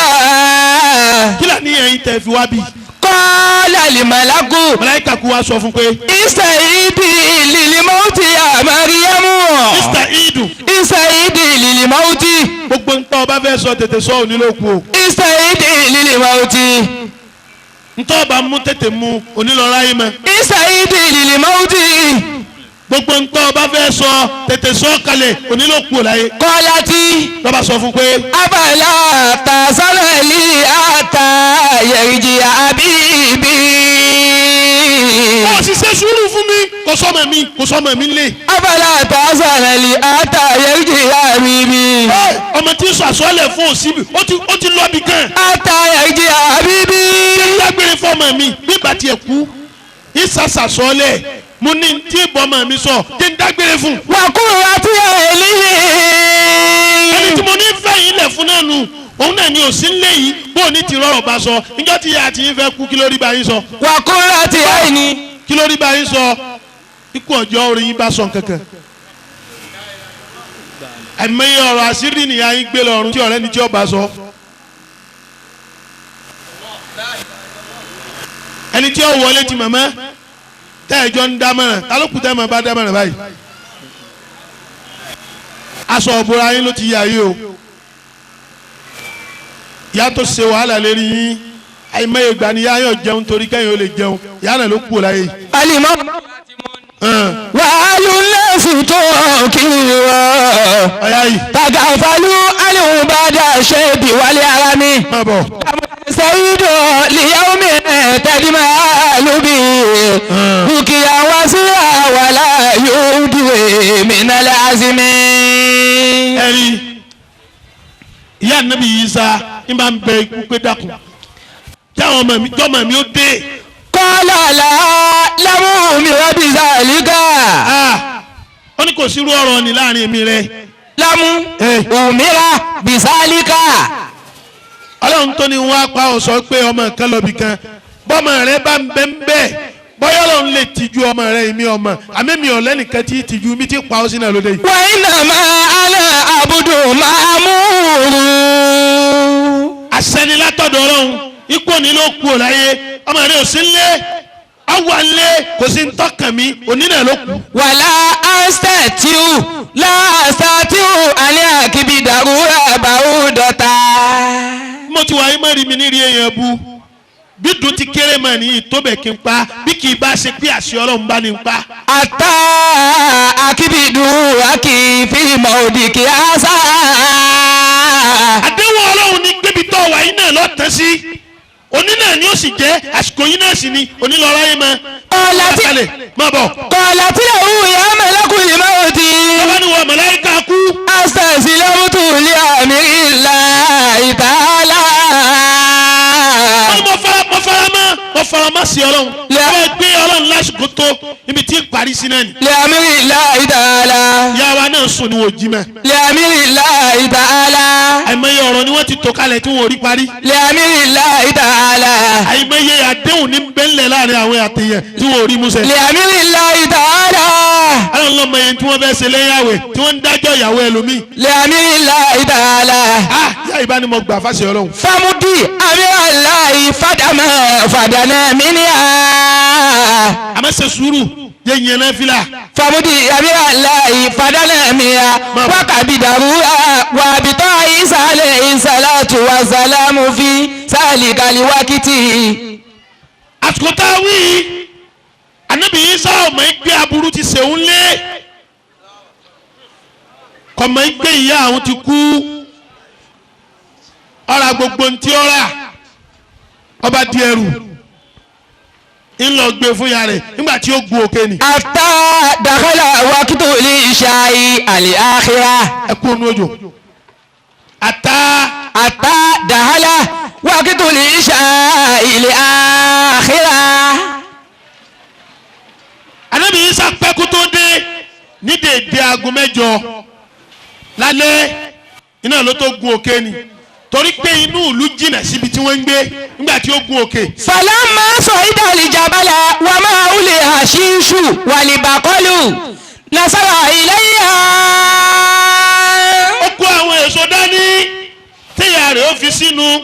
Kí là ní ẹ̀yin tẹ́ fi wá bí? قال الملك. Màláíkà kú wá sọ fún pé استعيدي للموت يا مريم. Mr. Idu, استعيدي للموت. gbogbo ntọ́ ọba fẹ́ sọ tètè sọ òní ló kú o. استعيدي للموت. Ntọ́ ọba mú tètè mú òní lọ ráyé mọ́. استعيدي للموت. Gbogbo ntọ́ ọba fẹ́ sọ tètè sọ kalẹ̀ òní ló kú o láyé. قالت Lọ́ba sọ fún pé أفلا تأذن لي حتى يرجع حبيبي. Ó sì ṣe sùúrù fún mi, kò sọmọ mi, kò sọmọ mi lé. أفلا تأذن لي حتى يرجع حبيبي. Ọmọ tí ń sọ àsọlẹ̀ fún òsínbì ó ti lọ́bi gan. حتى يرجع حبيبي. Dágbére fọmọ mi bí bàtí ẹ̀ kú ìsàsàsọlẹ̀ mo ní tí ìbọn ọmọ mi sọ kí n dágbére fún. وقرة عيني. Ẹni tí mo ní fẹ́ yín lẹ̀ fún náà nù, òun náà ni òsín lé yìí bó o ní ti rọrọ̀ bá sọ níjọ́ tí ìyá àti yín fẹ́ kú, kí ló rí bá yín sọ? وقرة عيني. Kí ló rí bá yín sọ? Ikú ọjọ́ orí yín bá sọ nkankan. Àìmọye ọ̀rọ̀ àṣírí nìyá yín gbé lọ́rùn tí ọ̀rẹ́ ni tí ó bá sọ. Ẹni tí ó wọlé ti màmá tẹ́ ẹjọ́ ń dámọ̀ràn, ta ló kù tẹ́ mọ̀ bá dámọ̀ràn báyìí? Aṣọ ọ̀bùra yín ló ti yà yìí o. Ìyá tó ṣe wàhálà lérí yín, àìmọye ìgbà ni ìyá yóò jẹun torí kẹ́yìn ó lè jẹun, ìyá náà ló kù láyé yìí. الإمام وأهل الناس تنكر Ọ̀yá yìí تغفلوا عنه بعد الشيب والهرم. má bọ̀. سيد ليوم تدمع به بكيا وسيا ولا يبدي من العزم. Ẹ̀rí ìyá nàbí Ìsá ń bá ń bẹ ikú pé dákun jáwọn ọmọ mi jọmọ mi ó dé. قال لا لم أمر بذلك. Ah, ó ní kò sírú ọ̀rọ̀ ni láàrin èmi rẹ. لم أمر بذلك. Ọlọ́run tó ní wọ́n á pa ọ̀ sọ pé ọmọ kan lọ́bì kan, bọ́mọ rẹ bá ń bẹ́ ń bẹ́, bọ́yá Ọlọ́run lè tijú ọmọ rẹ, èmi ọmọ àmì mi ò lẹ́nìkan tí tijú mi ti pa ọ́ sínú ẹ̀ lóde yìí. وإنما أنا عبد مأمور. Àṣẹni látọ̀dọ̀ Ọlọ́run, ikú òní ló kú ò láyé, ọmọ rẹ ò sí ń lé ọwọ́ ń lé, kò sí ń tọkàn mi, òní náà ló kú. ولا أستطيع لا أستطيع أن أكبد بعوضة. Mo ti wà yín mọ́ rí mi ní rí èèyàn bu bí dùn ti kéré mọ́ ní tó bẹ̀ kí n pa bí kì í bá ṣe pé àṣẹ Ọlọ́run bá ní n pa. حتى أكبد أكي في موضعك هذا. Àdéhùn Ọlọ́run ní gbébi tó wà yín náà lọ́tẹ̀ sí, òní náà ni ó sì jẹ́ àsìkò yín náà sì ni òní lọ́ọ́ ráyé mọ́. قالت Kalẹ̀ má bọ̀. قالت له يا ملك الموت. Bàbá ni wọ́n màláíkà kú. أستسلمت لأمر الله تعالى. Wọ́n ní mo fara mọ́, mo fara mọ́ sí Ọlọ́run. Wọ́n gbé Ọlọ́run lásìkò tó ibi tí parí sí náà ni. لأمر الله تعالى. Ìyá wa náà sùn ni wọ́n jí mẹ́. لأمر الله تعالى. Àìmọye ọ̀rọ̀ ni wọ́n ti tò kalẹ̀ tí wọ́n ò rí parí. لأمر الله تعالى. Àìmọye àdéhùn ní bẹ́ńlẹ̀ láàrin àwọn àtẹ̀yẹ tí wọ́n ò rí musẹ̀. لأمر الله تعالى. Ọlọ́run ló mọ iye tí wọ́n fẹ́ ṣe lẹ́yìn àwẹ̀ tí wọ́n ń dájọ́ ìyàwó ẹlòmíì. لأمر الله تعالى. Ah, ìyá ìbánimọ̀ gbà fáṣẹ Ọlọ́run. فمضي أمر الله فدما فدنا منها. Àmọ́ ṣe sùúrù yẹ yẹn náà fìlà. فمضي أمر الله فدنا منها وكبدروها وابطا عيسى عليه الصلاة والسلام في ذلك الوقت. Àsìkò tá a wí yìí, Ànábì Ìsá ọmọ ẹgbẹ́ aburú ti ṣèun lé, kọmọ ẹgbẹ́ ìyá àwọn ti kú, ọ̀rà gbogbo ntí ọ̀rà ọba di ẹrù ńlọ gbé fún ya rẹ̀ nígbà tí ó gun òkè ni. حتى دخل وقت العشاء الآخرة. Ẹ kú ònú òjò ata. حتى دخل وقت العشاء الآخرة. Ànábì Ìsá pẹ́ kó tó dé ní dèédé aago 8 lálẹ́ iná ló tó gun òkè ni, torí pé inú ìlú jìnnà síbi tí wọ́n ń gbé nígbà tí ó gun òkè. فلما صعد الجبل ومعه الحشيش والبقل نظر إليها. Ó kó àwọn èso dání tíyà rẹ̀ ó fi sínú,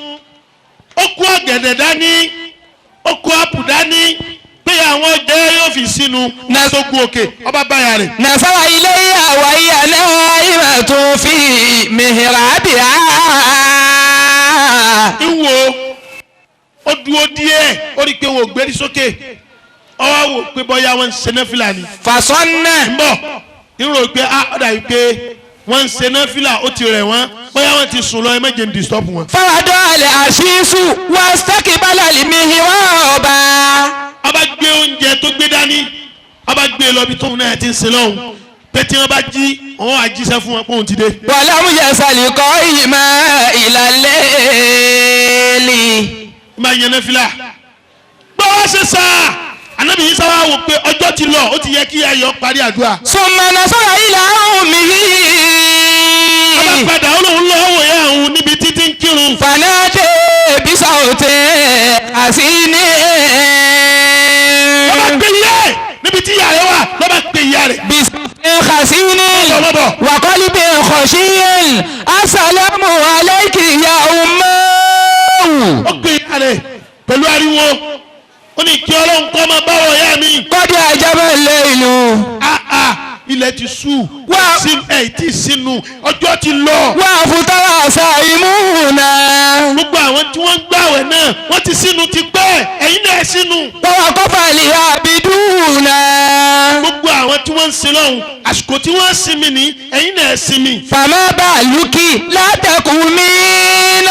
ó kó ọ̀gẹ̀dẹ̀ dání, ó kó ápù dání pé àwọn jẹ́ yóò fi sínú tó gun òkè ọba báyà rẹ̀. نظر إليها وهي نائمة في محرابها. Ìwò ó dúró díẹ̀, ó rí i pé wọn ò gbérí sókè, ó wá wò pé bọ́yá wọn ń ṣe náfìlà ni. فصنع. Ń bọ̀ ń rò pé ah, ó dàbí pé wọ́n ń ṣe náfìlà, ó ti rẹ̀ wọ́n, bóyá wọ́n ti sùn lọ, ẹ má jẹ́ ń disturb wọn. فوضع الحشيش واستقبل المحراب. Ọba gbé oúnjẹ tó gbé dání, ọba gbé lọ bí tóun náà ti ń sin lọ́hùn pé tí wọ́n bá jí òun á jíṣẹ́ fún wọn pé òun ti dé. ولم يزل قائما إلى الليل. Máa yan náfìlà gbọ́ wá ṣe sáà Ànábì yìí sábà wò pé ọjọ́ ti lọ, ó ti yẹ kí ayọ̀ parí àdúrà. ثم نظر إلى أمه. Ọba padà, ó lóun lọ́wọ́ wòye àwọn níbi títí ń kírun. فنادى بصوت حزين. Lọ́ba pé ìyá ẹ̀ níbi tí ìyá rẹ̀ wà, lọ́ba pé ìyá rẹ̀. بصوت حزين Bọ̀. وقلب خشي السلام عليك يا أمه. Ó pé ìyá rẹ̀ pẹ̀lú ariwo, ó ní kí Ọlọ́run kọ́ máa bá wọ̀ ìyá mi. قد أجاب الليل. Ah ah, ilẹ̀ ti ṣú. Ẹ̀ tí sínú, ọjọ́ ti lọ. وأفطر صائمون. Gbogbo àwọn tí wọ́n ń gbàwẹ̀ náà wọ́n ti sínú ti pẹ́, ẹ̀yin náà sínú. ووقف العابدون. Gbogbo àwọn tí wọ́n ń sin lọ́hùn, àsìkò tí wọ́n ń sinmi ní, ẹ̀yin náà sinmi. فما بالك لا تقومين.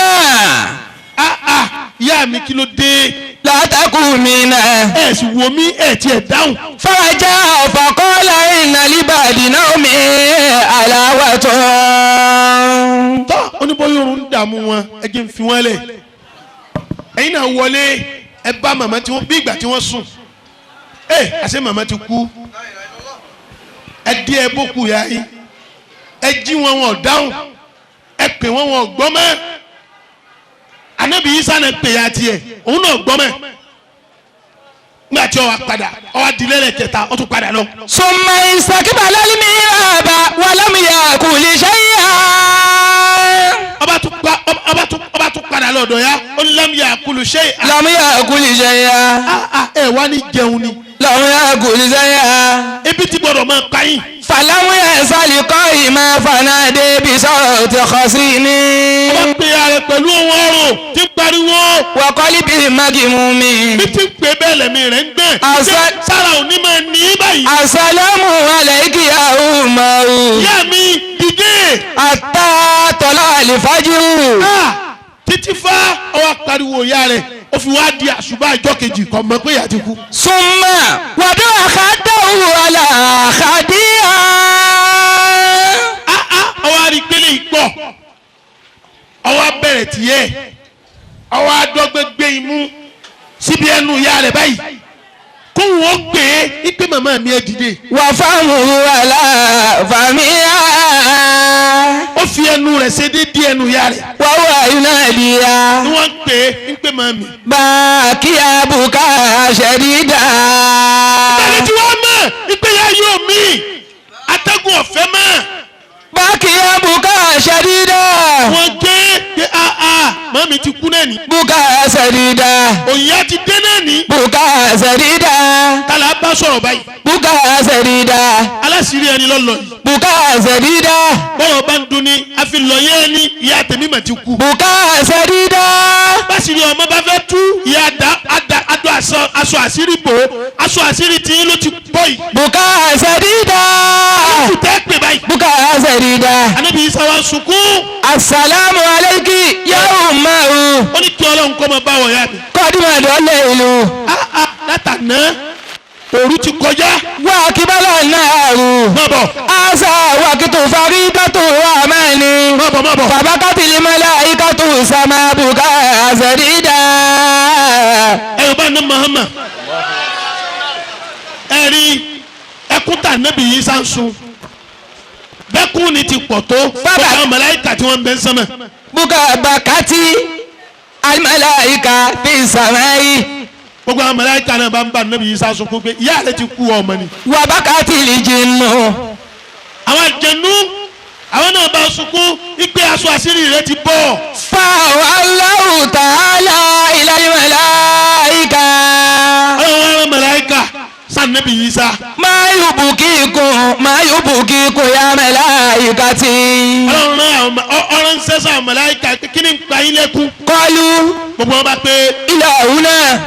Ah ah, ìyá mi, kí ló dé? لا تقومين. Ẹ sì wò mí, ẹ tiẹ̀ dáhùn. فرجع فقال إن لبعد نومي علاوة. Tọ́ oníbóyún oorun ń dààmú wọn, ẹ jẹ́ ń fi wọ́n lẹ̀, ẹ̀yin náà wọlé, ẹ bá màmá tí wọ́n bí ìgbà tí wọ́n sùn. Ẹ àṣẹ màmá ti kú. Ẹ dí ẹ bókù ya yín, ẹ jí wọn, wọn ò dáhùn. Ẹ pè wọn, wọn ò gbọ́ mọ́. Ànábì Ìsá náà pè ya tiẹ̀, òun náà gbọ́ mọ́. Nígbà tí ó wá padà, ó wá di lẹ́lẹ̀kẹta, ó tún padà lọ. ثم استقبل المحراب ولم يأكل شيئا. Ọba tún padà lọ́dọ̀ ya, ó ní لم يأكل شيئا. لم يأكل شيئا. Ah ah, ẹ wá ní jẹun ni? لم يأكل شيئا. Ebi ti gbọdọ̀ máa pa yín. فلم يزل قائما فنادى بصوت خشن. Ọba pe ara rẹ̀ pẹ̀lú ohun ọrùn tí ń pariwo. وقلب مغموم. Bí tí ń pè bẹ́ẹ̀ lẹ́mí rẹ̀ ń gbẹ̀. Sára òní máa ní í báyìí. السلام عليك يا أمه. Ìyá mi, dìde. حتى طلع الفجر. Ah, títí fá ọwọ́ pariwo ìyá rẹ̀, ó fi wá di àṣùbà ìjọ kejì, kò mọ̀ pé ìyá ti kú. ثم وضع خده على خدها. Ah ah, ọwọ́ arígbélé ìpọ̀, ọwọ́ abẹ́rẹ́ tiẹ̀, ọwọ́ adọ́gbẹ́gbẹ́ imú síbi ẹnu ìyá rẹ̀ báyìí kó wọ́n gbé ipe. màmá mi ẹ dìde. وفمه على فمها Ó fi ẹnu rẹ̀ ṣe déédéé ẹnu ìyá rẹ̀. وهو يناديها Ni wọ́n ń pè é ń pè màmá mi. باكيا بكاء شديدا Ẹni tí wọ́n mọ̀ ìpéyà yóò mí atẹ́gùn ọ̀fẹ́ mọ́. باكيا بكاء شديدا Wọ́n gé pé aa màmí ti kú náà ní. بكاء شديدا Òyìnbá ti dé náà ní. بكاء شديدا Tálà bá sọ̀rọ̀ báyìí. بكاء شديدا Aláṣírí ẹni lọ́lọ́ yìí. بكاء شديدا Bọ́rọ̀ bá ń dunni àfi lọ́yẹ́ ẹni ìyá tèmi mà ti kú. بكاء شديدا Báṣírí ọmọ bá fẹ́ tú ìyá àdá àdá àdó aṣọ àṣírí bò ó aṣọ àṣírí tí ló ti bọ́ yìí. بكاء شديدا Kù tẹ́ pè báyìí. بكاء شديدا Ànábì Ìsá wa sunkún. السلام عليك يا أمه Ó ní kí Ọlọ́run kó máa bá wọ̀ ya mi. قد مضى الليل Ah ah látàná òru ti kọjá. وأقبل النهار Má bọ̀ هذا وقت فريضة الرحمن má bọ̀ má bọ̀. فبكت الملائكة سما بكاء شديدا Ẹ̀rọ bá ní Muhammad. Ẹ rí ẹkún tà nábì Ìsá ń sun. Bẹ́kún ni ti pọ̀ tó. Bàbá. Gbogbo àwọn màláíkà tí wọ́n ń bẹ ń sánmà. بكاء بكت الملائكة في السماء Gbogbo àwọn màláíkà náà bá ń bá nábì Ìsá sunkún pé ìyá rẹ ti kú ọmọ ni. وبكت الجن Àwọn àjẹnú àwọn náà bá sunkún ipe aṣọ àṣírí rẹ ti bọ̀. فأوحى الله تعالى إلى الملائكة Ọlọ́run àwọn màláíkà sànẹ́bì Ìsá. ما يبكيكم ما يبكيكم يا ملائكتي Ọlọ́run rán àwọn ọ̀rọ̀ ń sẹ́sọ̀ àwọn màláíkà pé kí ni ń pa yín lẹ́kún. قالوا Gbogbo wọn bá pé إلهنا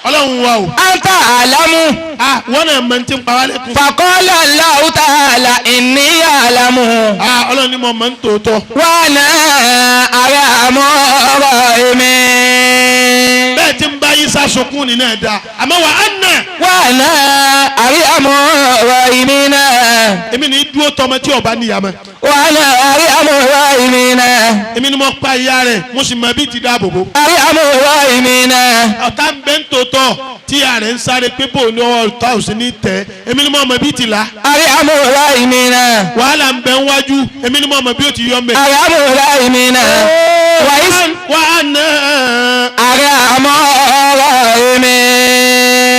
Ọlọ́run wa o. أنت أعلم Ah wọ́n náà mọ̀ ní ti ń pa wá lẹ́kún. فقال الله تعالى إني أعلم Ah Ọlọ́run ni mo mọ̀ ń tòótọ́. وأنا أرحم الراحمين Bẹ́ẹ̀ tí ń bá Ìsá sunkún ní náà dáa. Àmọ́ wà á nà وأنا أرحم الراحمين èmi ní dúró tọmọ tí ọba níyà mọ́. وأنا أرحم الراحمين Èmi ni mo pa ìyá rẹ̀ mo sì mọ bí ti dáàbò bò. أرحم الراحمين Ọ̀tá ń bẹ́ ń tòótọ́ tí ìyá rẹ̀ ń sáré pé bò ní ọwọ́ ọ̀tá ò sí ní tẹ̀. Èmi ni mo mọ̀ bí ti là. أرحم الراحمين Wàhálà ń bẹ ń wájú èmi ni mo mọ̀ bí ó ti yọ mẹ́. أرحم الراحمين وإذ Wà á nà أرحم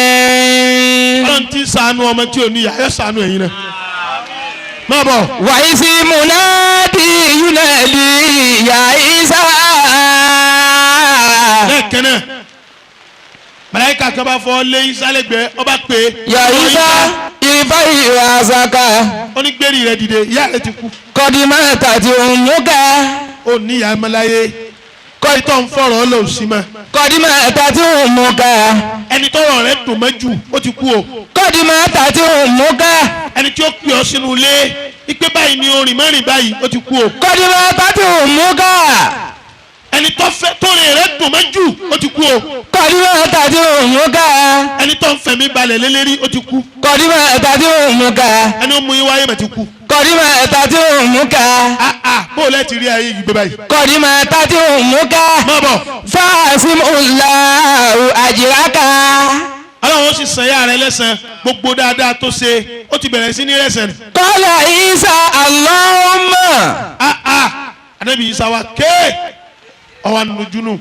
الراحمين Ọlọ́run ti ṣàánú ọmọ tí ò níyà yóò ṣàánú ẹ̀yin náà. Má bọ̀. وإذ منادي ينادي يا عيسى Lẹ́ẹ̀kan náà màláíkà kan bá fọ́ lé Ìsá lẹ́gbẹ̀ẹ́ ọba pé يا عيسى ارفع رأسك ó ní gbérí rẹ dìde ìyá rẹ ti kú قد ماتت أمك ó ní ìyá ọmọláyé kọ́ni tó ń fọ̀rọ̀ ọ lòun sí mọ́ قد ماتت أمك ẹni tọ́rọ̀ rẹ dùn mọ́ jù ó ti kú o قد ماتت أمك ẹni tí ó pè ọ sínú ilé ipe báyìí ni orin mẹ́rin báyìí ó ti kú o قد ماتت أمك ẹni tó fẹ́ tó rìn rẹ dùn mọ́ jù ó ti kú o قد ماتت أمك ẹni tó ń fẹ̀mí balẹ̀ lélẹ́rí ó ti kú قد ماتت أمك ẹni ó mú yín wáyé mà ti kú قد ماتت أمك ah ah bó o lẹ́ ti rí ayé yìí gbé báyìí قد ماتت أمك má bọ̀ فاسم الله أجرك Ọlọ́run ó sì san ìyá rẹ lẹ́san gbogbo dáadáa tó ṣe ó ti bẹ̀rẹ̀ sí ní rẹ̀sẹ̀ nù. قال عيسى اللهم ah ah anabi Isa wa ké ọwọ anujunu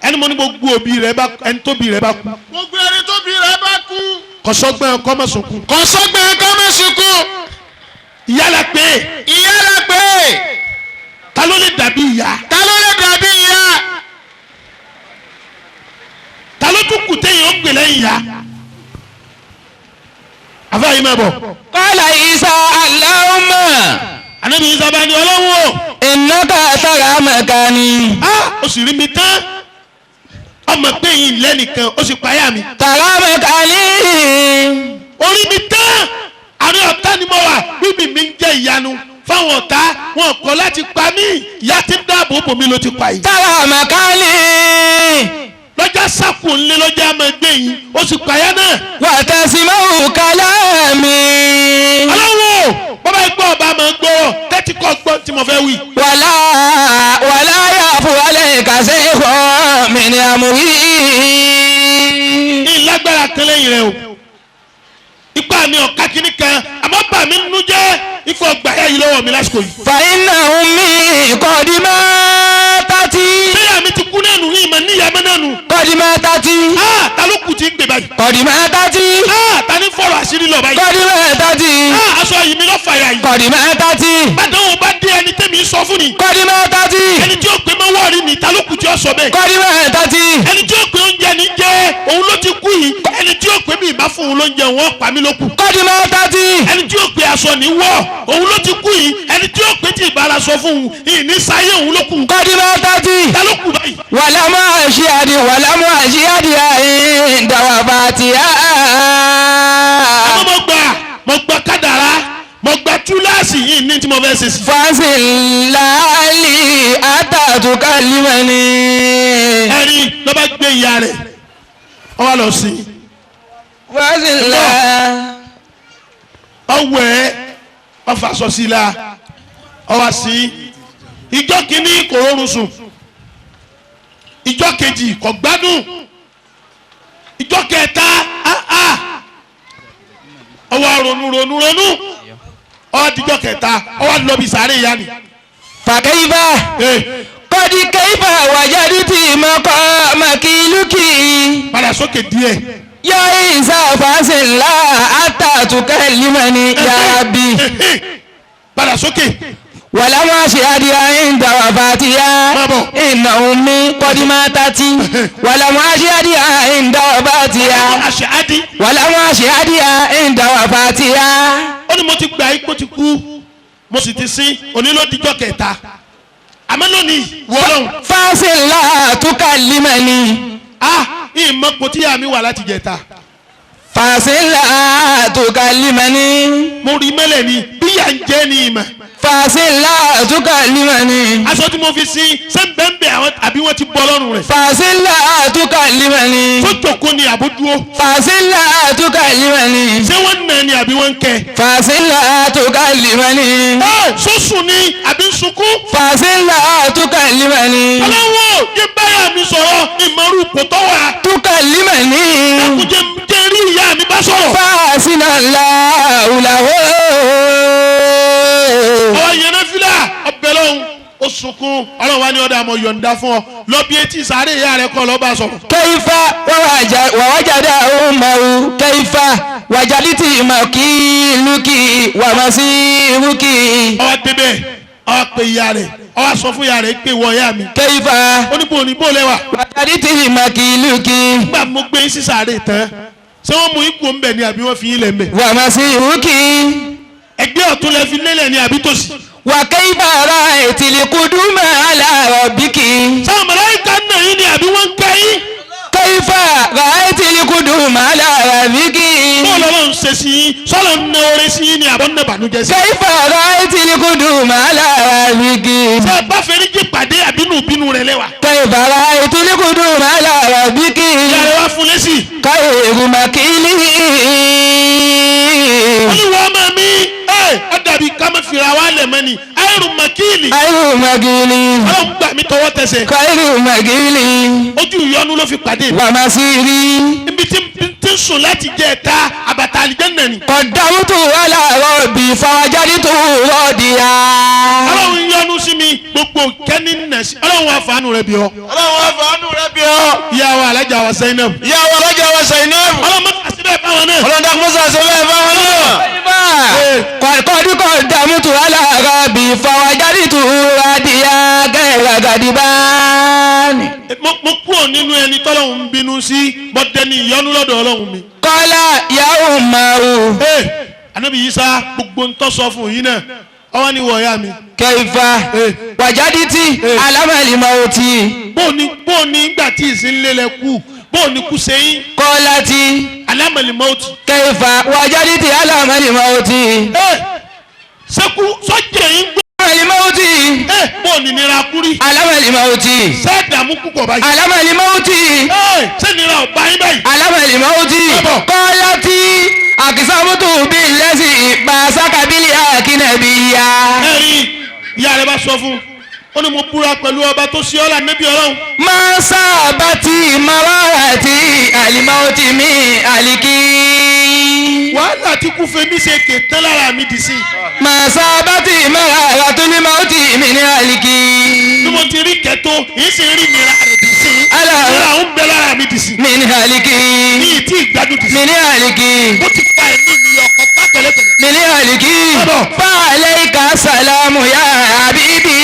ẹni mo ní gbogbo òbí rẹ bá ẹni tóbi rẹ bá kú Gbogbo ẹni tó bí rẹ̀ bá kú. kọsọgbọn kọmọsọkun Kò sọ́gbẹ́ kọ́ mọ́ sunkún. ìyá la pé Ìyá la pé. ta ló lè dàbí ìyá Ta ló lè dàbí ìyá? ta ló tún kù téèyàn ó gbè lẹ́yìn ìyá àfáà yìí máa bọ̀ قال عيسى اللهم anabi Isa bá ní Ọlọ́run o إنك ترى مكاني ah o sì rí mi tán ọmọ pé yìí lẹ́nìkan ó sì payá mi ترى مكاني orí mi tán àárín ọ̀tá ni mo wà bíbí mi ń jẹ́ ìyanu fáwọn ọ̀tá wọn kọ̀ láti pa mí ìyá tí ń dáàbò bò mí ló ti pa yìí. ترى مكاني lọ́jà sákò ńlẹ́ lọ́jà máa gbé yín ó sì payá náà. وتسمع كلامي ọlọ́wọ́ bàbá gbọ́ ọba máa gbọ́ tẹ́tí kọ́ gbọ́ tí mo fẹ́ wí. ولا ولا يعفو عليك شيء من أمري ìlágbára kan lẹ́yìn rẹ o ipá Ipá mi ọ̀ka kìíní kan, àmọ́ bà mí nínú jẹ́ ikú ọgbà yá yìí lọ́wọ́ mi lásìkò yìí. فإن أمي قد ماتت. Bẹ́ẹ̀ mi ti kú náà nù, ìmọ̀ níyàmẹ́ náà nù. قد ماتت. Ah, ta ló kù tí ń gbé báyìí? قد ماتت. Ah, ta ní fọ̀rọ̀ àṣírí lọ báyìí? قد ماتت. Ah, aṣọ yìí mi lọ́ fàyà yìí. قد ماتت. Bàdánwò bá dé ẹni tẹ́mi sọ fún ni. قد ماتت. Ẹni tí ó pè mọ́ wọ́ọ̀rì ni, ta ló kù tí ó sọ bẹ́ẹ̀? قد ماتت. Ẹni tí ó pè oúnjẹ ní jẹ́, òun ló ti kú yìí. Ẹni tí ó pè mí ìbá fún òun ló ń jẹ, òun ọ̀pá mi ló kù. قد ماتت. Ẹni tí ó pè aṣọ ní wọ̀, òun ló ti kú yìí. Ẹni tí ó pè tí ìbára sọ fún òun, ìní sáyé òun ló kù. قد ماتت. Ta ló kù báyìí? ولم أشهد ولم أشهد عند وفاتها. Àmọ́ mo gba kádàrá, mo gba túláàsì yìí ní tí mo fẹ́ ṣe sí. فاسلالي حتى تكلمني. Ẹni ló bá gbé ìyá rẹ̀, ó wá lọ sí i. فاسلا. Ọwọ́ ẹ ọfà sọ sí la ọwọ́ sí ìjọ kìíní kò rọrùn sùn, ìjọ kejì kò gbádùn, ìjọ kẹta ọwọ́ ronú ronú ronú, ọwọ́ àdìjọ kẹta ọwọ́ lọ bí sàárè ìyá ni. فكيف قد كيف وجدت مقامك لك. Padà sókè díẹ̀. يا عيسى فاسلا حتى تكلمني يا ربي. Padà sókè. ولم أشهد عند وفاتها. Má bọ̀. إن أمي قد ماتت ولم أشهد عند وفاتها. Àṣẹ adi. ولم أشهد عند وفاتها. Ó ní mo ti gbà ipò ti kú, mo sì ti sin, òní ló dijọ́ kẹta, àmọ́ lónìí wọ́lọ́hún. فاسلا تكلمني. Ah, ìmọ̀ kò tíyà mi wà láti jẹta. فاسلا تكلمني. Mo rí mẹ́lẹ̀ ni bí yà ń jẹ́ ni ìmọ̀. فاسلا تكلمني. Aṣọ tí mo fi sin ṣé ń bẹ́ẹ̀ bẹ́ẹ̀ àwọn àbí wọ́n ti bọ́ lọ́rùn rẹ̀? فاسلا تكلمني. Tó jòkó ni àbójúó? فاسلا تكلمني. Ṣé wọ́n ń nà ni àbí wọ́n ń kẹ́? فاسلا تكلمني. Ẹ sọ́sùn ni àbí ń sunkún? فاسلا تكلمني. Ọlọ́wọ́ jẹ́ báyà mi sọ̀rọ̀ ìmọ̀rú kò tọ́ wà. تكلمني. Dákun jẹ́ jẹ́ rí ìyá mi bá sọ̀rọ̀. فاسنا الله له. Ọwọ́ yẹn náà fílà ọbẹ̀ lọ́hùn ó sunkún, ọlọ́run wa ní ọ̀dà àmọ́ yọ̀ǹda fún ọ lọ bí etí sáré ìyá rẹ kọ́ lọ́ọ́ bá sọ̀rọ̀. كيف ووجد أمه كيف وجدت مكيلك ومصيرك. Ọwọ́ débẹ̀, ọwọ́ pe ìyá rẹ̀, ọwọ́ sọ fún ìyá rẹ̀ pé wọ ìyá mi. كيف Ó ní bò ní bò lẹ́wà. وجدت مكيلك Nígbà mo gbé yín sí sáré tán, ṣé wọ́n mú ipò ń bẹ̀ ni àbí wọ́n fi yín lẹ̀ ń bẹ̀? ومصيرك. Ẹgbẹ́ ọ̀tún lẹ fi lélẹ̀ ni àbí tòsí? وكيف رأيت القدوم على ربك. Sáwọn màláíkà nà yín ni àbí wọ́n ń kẹ́ yín? كيف رأيت القدوم على ربك. Bóòlù ọlọ́run ṣe sí yín, sọ́lọ́ ń na oore sí yín ni àbọ̀ ń na bànújẹ́ sí yín? كيف رأيت القدوم على ربك. Ṣé ẹ bá fẹ́ríjì pàdé àbínú bínú rẹ̀ lẹ́wà? كيف رأيت القدوم على ربك. Ìyá rẹ̀ wá fún lésì. خير مكيله. Ó ní wọ́n máa mi ẹ̀ ọ́ dàbí ká má fira wa lẹ̀ mọ́ ni ayélu makíìlì. خير مكيله. Ọlọ́run gbà mí tọwọ́ tẹsẹ̀. خير مكيله. Ojú ìyọnu ló fi pàdé mi. ومصيري. Ibi tí tí ń sùn láti jẹ ẹ̀ta àbàtà àlìjẹ́nà ni. قدمت على ربي فوجدته راضيا. Ọlọ́run yọ́nú sí mi gbogbo kẹ́ni nà sí. Ọlọ́run wà fàánù rẹ bí ọ. Ọlọ́run wá fàánù rẹ bí ọ. Ìyá wa alájà wa Zainab. Ìyá wa alájà wa Zainab. Ọlọ́run mọ́tò síbẹ̀ fáwọn náà. Ọlọ́run dákun mọ́sá ṣe bẹ́ẹ̀ fáwọn náà. قد قدمت على ربي فوجدته راضيا غير غضبان. Mo kúrò nínú ẹni tọ́lọ́run ń bínú sí, mo dẹni ìyọ́nú lọ́dọ̀ Ọlọ́run mi. قال يا أمه. Ee, Anabi Isa gbogbo ń tọ́ sọ fún yín náà, ọwọ́ ni wọ̀ ya mi. كيف وجدت ألم الموت. Bóòní ìgbà tí ìsínlẹ̀ kú, bóòní kú sẹ́yìn, قالت alámọ̀lì mọ́ọ̀tì. كيف وجدت ألم الموت. Ee, sẹ́kù sọ́jà yín gbọ́. ألم الموت. Ee, bóòní nira kúrí. ألم الموت. Ṣé dààmú púpọ̀ báyìí? ألم الموت. Ee, ṣé nira ọ̀bá yín báyìí? ألم الموت. قالت أقسمت بالذي بعثك بالحق نبيا. Ẹ̀rí ìyá rẹ̀ bá sọ fún un, ó ní mo búra pẹ̀lú ọba tó ṣe ọ́ là níbi Ọlọ́run. ما صابت مرارتي الموت من ألكي. Wàhálà tí kú fèmí ṣe kè tán lára mi dì sí. Màsábàtì màràtúlímọ́tì mi ní àlìkí. Bí mo ti rí kẹtó yìí sì rí nira rẹ̀ dì sí. Ala- Nira ń bẹ lára mi dì sí. Mi ní àlìkí. Ní ìtí ìgbádùn dì sí. Mi ní àlìkí. Bó ti fa ẹ̀mí mi yọ ọkọ̀ tá pẹ̀lẹ́pẹ̀lẹ́. Mi ní àlìkí. Bọ́bọ̀. Fàlẹ́kà sàlámù yá àbíbí.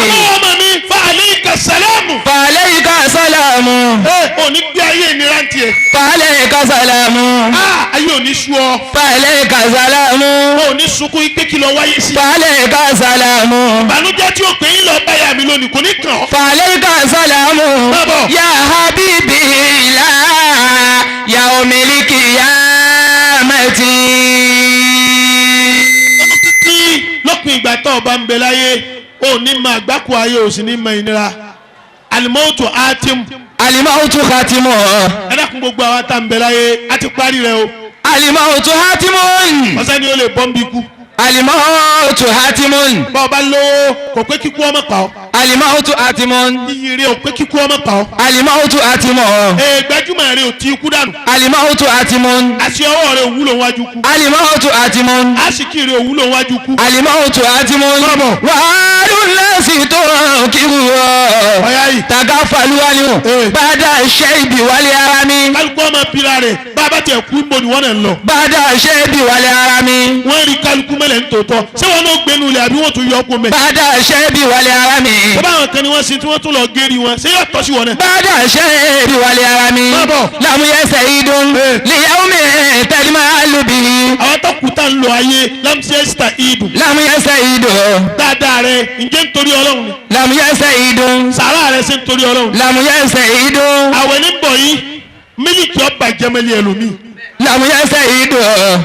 Àwọn ọmọ mi fa àléékà sàlámù. Fàlẹ́kà sàlámù. Ẹ ò ní gbé ayé ìnira ń tiẹ̀. Fàlẹ́kà sàlámù. Á ayé ò ní sú ọ. Fàlẹ́kà sàlámù. Ò ní sunkún pé kí lọ wáyé sí. Fàlẹ́kà sàlámù. Ìbànújẹ́ tí ó pè é lọ báyà mi lónìí kò ní kàn ọ́. Fàlẹ́kà sàlámù. Bọ́bọ̀. Yá habibi la yà omiliki yá mẹ́tì. Ní lópin ìgbà tó o bá ń bẹ láyé o ní máa gbáko ayé o sì ní máa ìnira. Alimọ́tò atim. Alimautu khatimu. Ẹ dákun gbogbo àwa tá ń bẹ láyé a ti parí rẹ o. Alimautu hatimun. Ọ̀sẹ̀ ni ó lè bọ́ ń bí kú. Alimautu hatimun. Bá o bá lówó kò pé kíkú ọmọ pa ọ́. Alimautu hatimun. Iyì rẹ ò pé kíkú ọmọ pa ọ́. Alimautu hatimun. Ee gbajúmọ̀ rẹ ò ti ikú dànù. Alimautu hatimun. Àṣẹ ọwọ́ rẹ ò wúlò wájú kú. Alimautu hatimun. Àṣìkí rẹ ò wúlò wájú kú. Alimautu hatimun. Wàhálù nasi tó kíru ọ. Ọ̀yá yìí. Tagafalu waliu. Eh. Bada ṣẹ́bi wálé ara mi. Kálukú ọmọ pira rẹ̀ bá a bá tiẹ̀ kú níbo ni wọ́n náà ń lọ. Bada ṣẹ́bi wálé ara mi. Wọ́n rí kálukú mẹ́lẹ̀ ń tòótọ́. Ṣé wọn náà gbénu ilẹ̀ àbí wọ́n tún yọ ọkọ mẹ́? Bada ṣẹ́bi wálé ara mi. Tó bá àwọn kan ni wọ́n sin tí wọ́n tún lọ gérí wọn. Ṣé yóò tọ́ sí wọn náà? Bada ṣẹ́bi wálé ara mi. Bábọ̀. Lámúyẹsẹ̀ idun. Eh. Lìyàwó mi tẹ̀lé lùbí. Àwọn tó kù tá ń lo ayé Lamsesta Idu. Lámúyẹsẹ̀ idun. Dáadáa rẹ̀ ǹjẹ́ nítorí Ọlọ́run ni? Lámúyẹsẹ̀ idun. Sàrà rẹ̀ ṣe nítorí Ọlọ́run. Lámúyẹsẹ̀ idun. Àwẹ̀ ní bọ̀ yìí, mílíkì ọba jẹmẹ́lì ẹlòmíì. Lámúyẹsẹ̀ idun.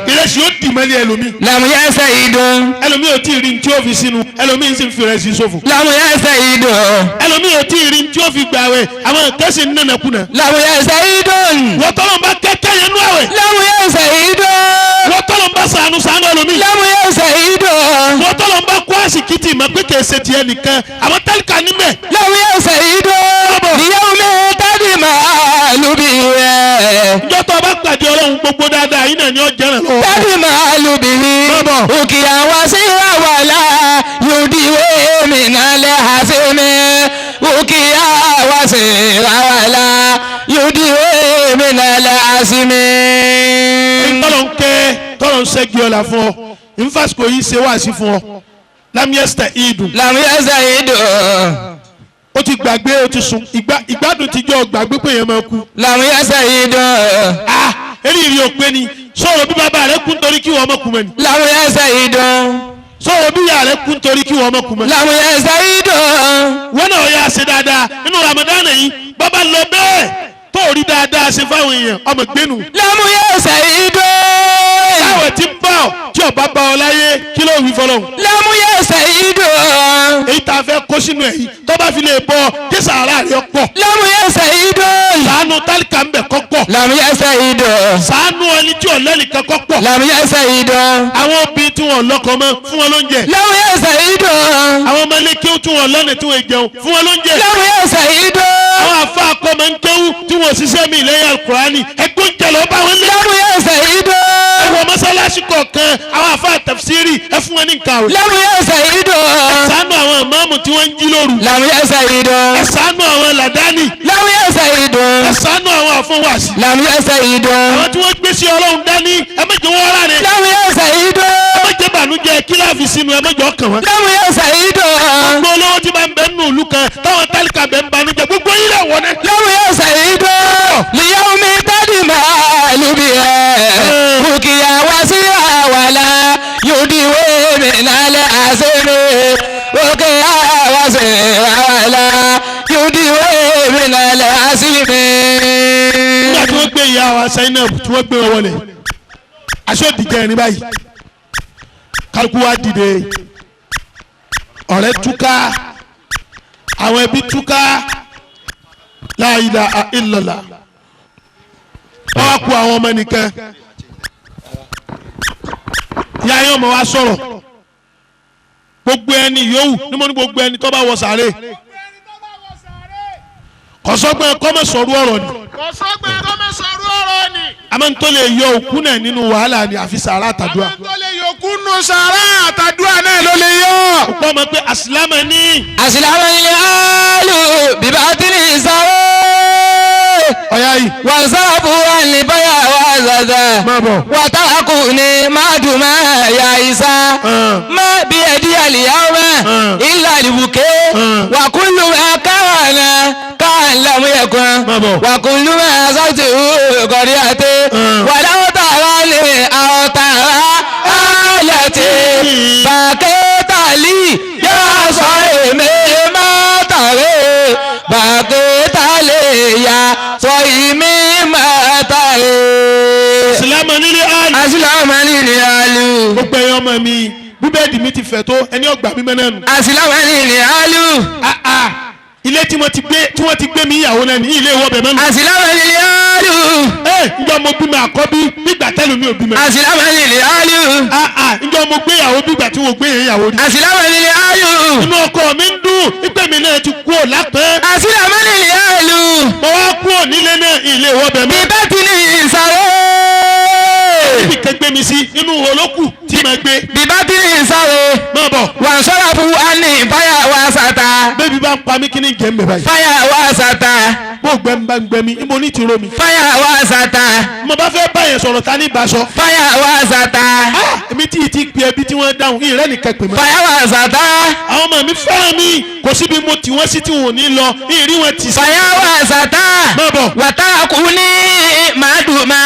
Ìrẹsì ó dì mẹ́lì ẹlòmíì. Lámúyẹsẹ̀ idun. Ẹlòmíì ò tí ì rí ní tí ó fi sínú, ẹlòmíì sì ń fi ìrẹsì ṣòfò. Lámúyẹsẹ̀ idun. Ẹlòmíì ò tí ì rí ní tí ó fi gbà wẹ̀, àwọn kẹ́sì ń nànà kùnà. Lámúyẹsẹ̀ idun. Wọ́n tọ́lọ̀ ń bá kẹ́kẹ́ yẹn nú àwẹ̀. Lámúyẹsẹ̀ idun. Wọ́n tọ́lọ̀ ń bá sànú sànú ẹlòmíì. Lámúyẹsẹ̀ idun. Wọ́n tọ́lọ̀ ń bá kó àsìkítì mọ̀ pé kìí ṣe tiẹ̀ nìkan, àwọn tálíkà níbẹ̀. Lámúyẹsẹ̀ idun. Lìyàwó mi tẹ́lẹ̀ máa lùbí rẹ̀. Ìjọ tó o bá pàdé Ọlọ́run gbogbo dáadáa yìí náà ni ó jẹ́ràn lọ́wọ́. Tẹ́lẹ̀ máa lùbí. Bọ́bọ̀. Òkè àwọn sí àwàlá yòdìwé mi náà lẹ́ àṣẹ mi. Òkè àwọn sí àwàlá yòdìwé mi náà lẹ́ àṣẹ mi. Tọ́lọ̀ ń kẹ́ tọ́lọ̀ ń ṣẹ́gi ọ̀la fún ọ. Nfàsíkò yìí ṣe wáàsí fún ọ. Lámúyẹ́sítà ìdùn. Lámúyẹsẹ̀ idun. Ó ti gbàgbé ó ti sùn. Ìgbádùn ti jẹ́ ọgbàgbé pé yẹn máa kú. Lámúyẹsẹ̀ idun. Ah! Eléyìí ò pé ni. Sọ̀rọ̀ bí bàbá rẹ kú nítorí kí wọ́n ọmọ kú mọ́ ni. Lámúyẹsẹ̀ idun. Sọ̀rọ̀ bí ìyá rẹ kú nítorí kí wọ́n ọmọ kú mọ́ ni. Lámúyẹsẹ̀ idun. Wọ́n náà yà ṣe dáadáa nínú Ramadan yìí. Bàbá lọ bẹ́ẹ̀ tó rí dáadáa ṣe fáwọn èèyàn ọmọ gbénu. Lámúyẹsẹ̀ idun. Táwọn ti ń bá ọ tí ọba bá ọ láyé kí ló wí fọlọ́hún. Lámúyẹsẹ̀ idun. Èyí tá a fẹ́ kó sínú ẹ̀ yìí tó bá fi lè bọ́ kí sàárà rẹ̀ pọ̀. Lámúyẹsẹ̀ idun. Ṣàánú tálíkà ń bẹ̀ kọ́ pọ̀. Lámúyẹsẹ̀ idun. Ṣàánú ẹni tí ọ̀lẹ́nìkan kọ́ pọ̀. Lámúyẹsẹ̀ idun. Àwọn obìnrin tí wọn lọ́kọ mọ́ fún wọn lóúnjẹ. Lámúyẹsẹ̀ idun. Àwọn ọmọ ilé kéwú tí wọn lọ́nà tí wọn jẹun fún wọn lóúnjẹ. Lámúyẹsẹ̀ idun. Àwọn àfa akọ máa ń kéwú tí wọn ṣiṣẹ́ mi lẹ́yìn alukurani ẹgbẹ́ oúnjẹ lọ bá wọn lé. Lámúyẹsẹ̀ idun. Ẹ wọ mọ́sálásí kọ̀ọ̀kan àwọn àfa tafsiri ẹ fún wọn ní nǹkan àwẹ̀. Lámúyẹsẹ̀ idun. Ṣàánú àwọn ìmáàmù tí wọ́n ń jí lóru. Lámúyẹsẹ̀ idun. Ẹ ṣàánú àwọn làdáni. Lámúyẹsẹ̀ idun. Ẹ ṣàánú àwọn àfọwàsí. Lámúyẹsẹ̀ idun. Àwọn tí wọ́n gbé sí Ọlọ́run dání ẹ má jẹ́ wọ́n rà ní. Lámúyẹsẹ̀ idun. Ẹ má jẹ́ bànújẹ́ kí láàfi sínú ẹ má jẹ́ ọkàn wọn. Lámúyẹsẹ̀ idun. Gbogbo olówó tí máa ń bẹ nínú ìlú kan táwọn tálíkà bẹ ń banújẹ́ gbogbo yín lè wọ́n ní. Lámúyẹsẹ̀ idun. Lìyàwó mi tẹ́lẹ̀ máa lùbí ẹ̀. Bùkìyà wá sí àwàlá yòdìwé mi nálẹ̀ àṣẹ mi. Bùkìyà wá sí àwàlá yòdìwé mi nálẹ̀ àṣẹ mi. Nígbà tí wọ́n gbé ìyá wa Zainab tí wọ́n gbé wọn wọlé aṣọ òdìjẹ́ ẹni báyìí kálukú wa dìde ọ̀rẹ́ túká àwọn ẹbí túká la ilaha illallah wọ́n wá kó àwọn ọmọ nìkan ìyá yẹn ọmọ wa sọ̀rọ̀ gbogbo ẹni yòówù ní mo ní gbogbo ẹni tó bá wọ sàárè kọ̀sọ́gbọ́n kọ́mọ̀ sọ̀rọ̀ ọ̀rọ̀ ni. Kò sọ́gbẹ́ kọ́mẹ́sọ̀rú ọ̀rọ̀ ni. Àmọ́ n tó lè yọ òkú náà nínú wàhálà ni àfi sàrà àtàdúrà. Àmọ́ tó lè yọkú nù sàrà àtàdúrà náà ló lè yọ. Òkú ọmọ pé àsìlámà ní. Àsìlámà ní àlù bíbá tí ní sáwó. Ọ̀yá yìí. Wàsáàbù wà ní báyà wà zàzà. Má bọ̀. Wàtàkù ní mádùmá yà ìsá. Má bí ẹdí àlìyáwó mẹ́. Ilà àlìbùké. Wàkúlù káwàna káàlámù yẹ̀kún. Má bọ̀. Wàkúlù sọ́ọ̀tì kọ̀rí àti. Wàláwọ̀ tààrà lè àwọn tààrà àlàtì. Bàkẹ́tàlì yà sọ èmi má tàrẹ́. Bàkẹ́tàlì yà sọ èmi má tàrẹ́. Àsìlámà nílé àlù. Àsìlámà nílé àlù. Gbogbo ẹ̀yin ọmọ mi, búbẹ́ẹ̀dì mi ti fẹ̀ tó ẹni ọgbà mi mẹ́nà nù. Àsìlámà nílé àlù. Ilé tí wọ́n ti gbé mi ìyàwó náà ní ilé ìwọ bẹ̀ mẹ́nu. Àsìlámà nílé àlù. Ẹ ǹjọ́ mo bímọ àkọ́bí nígbà tẹ́lu mi ò bímọ. Àsìlámà nílé àlù. Ǹjọ́ mo gbé ìyàwó bígbà tí mo gbé ìyàwó rí. Àsìlámà nílé àlù. Inú ọkọ mi ń dùn ìpè mi náà ti kú ò lápẹ́. Àsìlámà nílé àlù. Mo wá kú ò nílé náà ilé ìwọ bẹ̀ mẹ́. Bíbẹ́ ti ní ìsàré. Ibi kẹgbẹ́ mi sí inú olókù tí ma gbé. Bíbá ti ní ìsàré. Má bọ̀. Wà ń sọ́ra fún wa ní fáyà wa sàtà. Bébí bá ń pa mí kí ni jẹ́ ń bẹ̀ báyìí. Fáyà wa sàtà. Bó gbẹ ń bá ń gbẹ mi, ibo ní ti ro mi. Fáyà wa sàtà. Mo bá fẹ́ bá yẹn sọ̀rọ̀ ta ní ìbáṣọ. Fáyà wa sàtà. Èmi tí ì ti pe ẹbí tí wọ́n dáhùn, ìrẹ́ nìkan pè mọ́. Fáyà wa sàtà. Àwọn ọmọ mi fẹ́ràn mi, kò síbi mo tì wọ́n sí tí wọn ò ní lọ, ìrí wọn tì sí. Fáyà wa sàtà. Má bọ̀. Wàtàkù ní màdùmá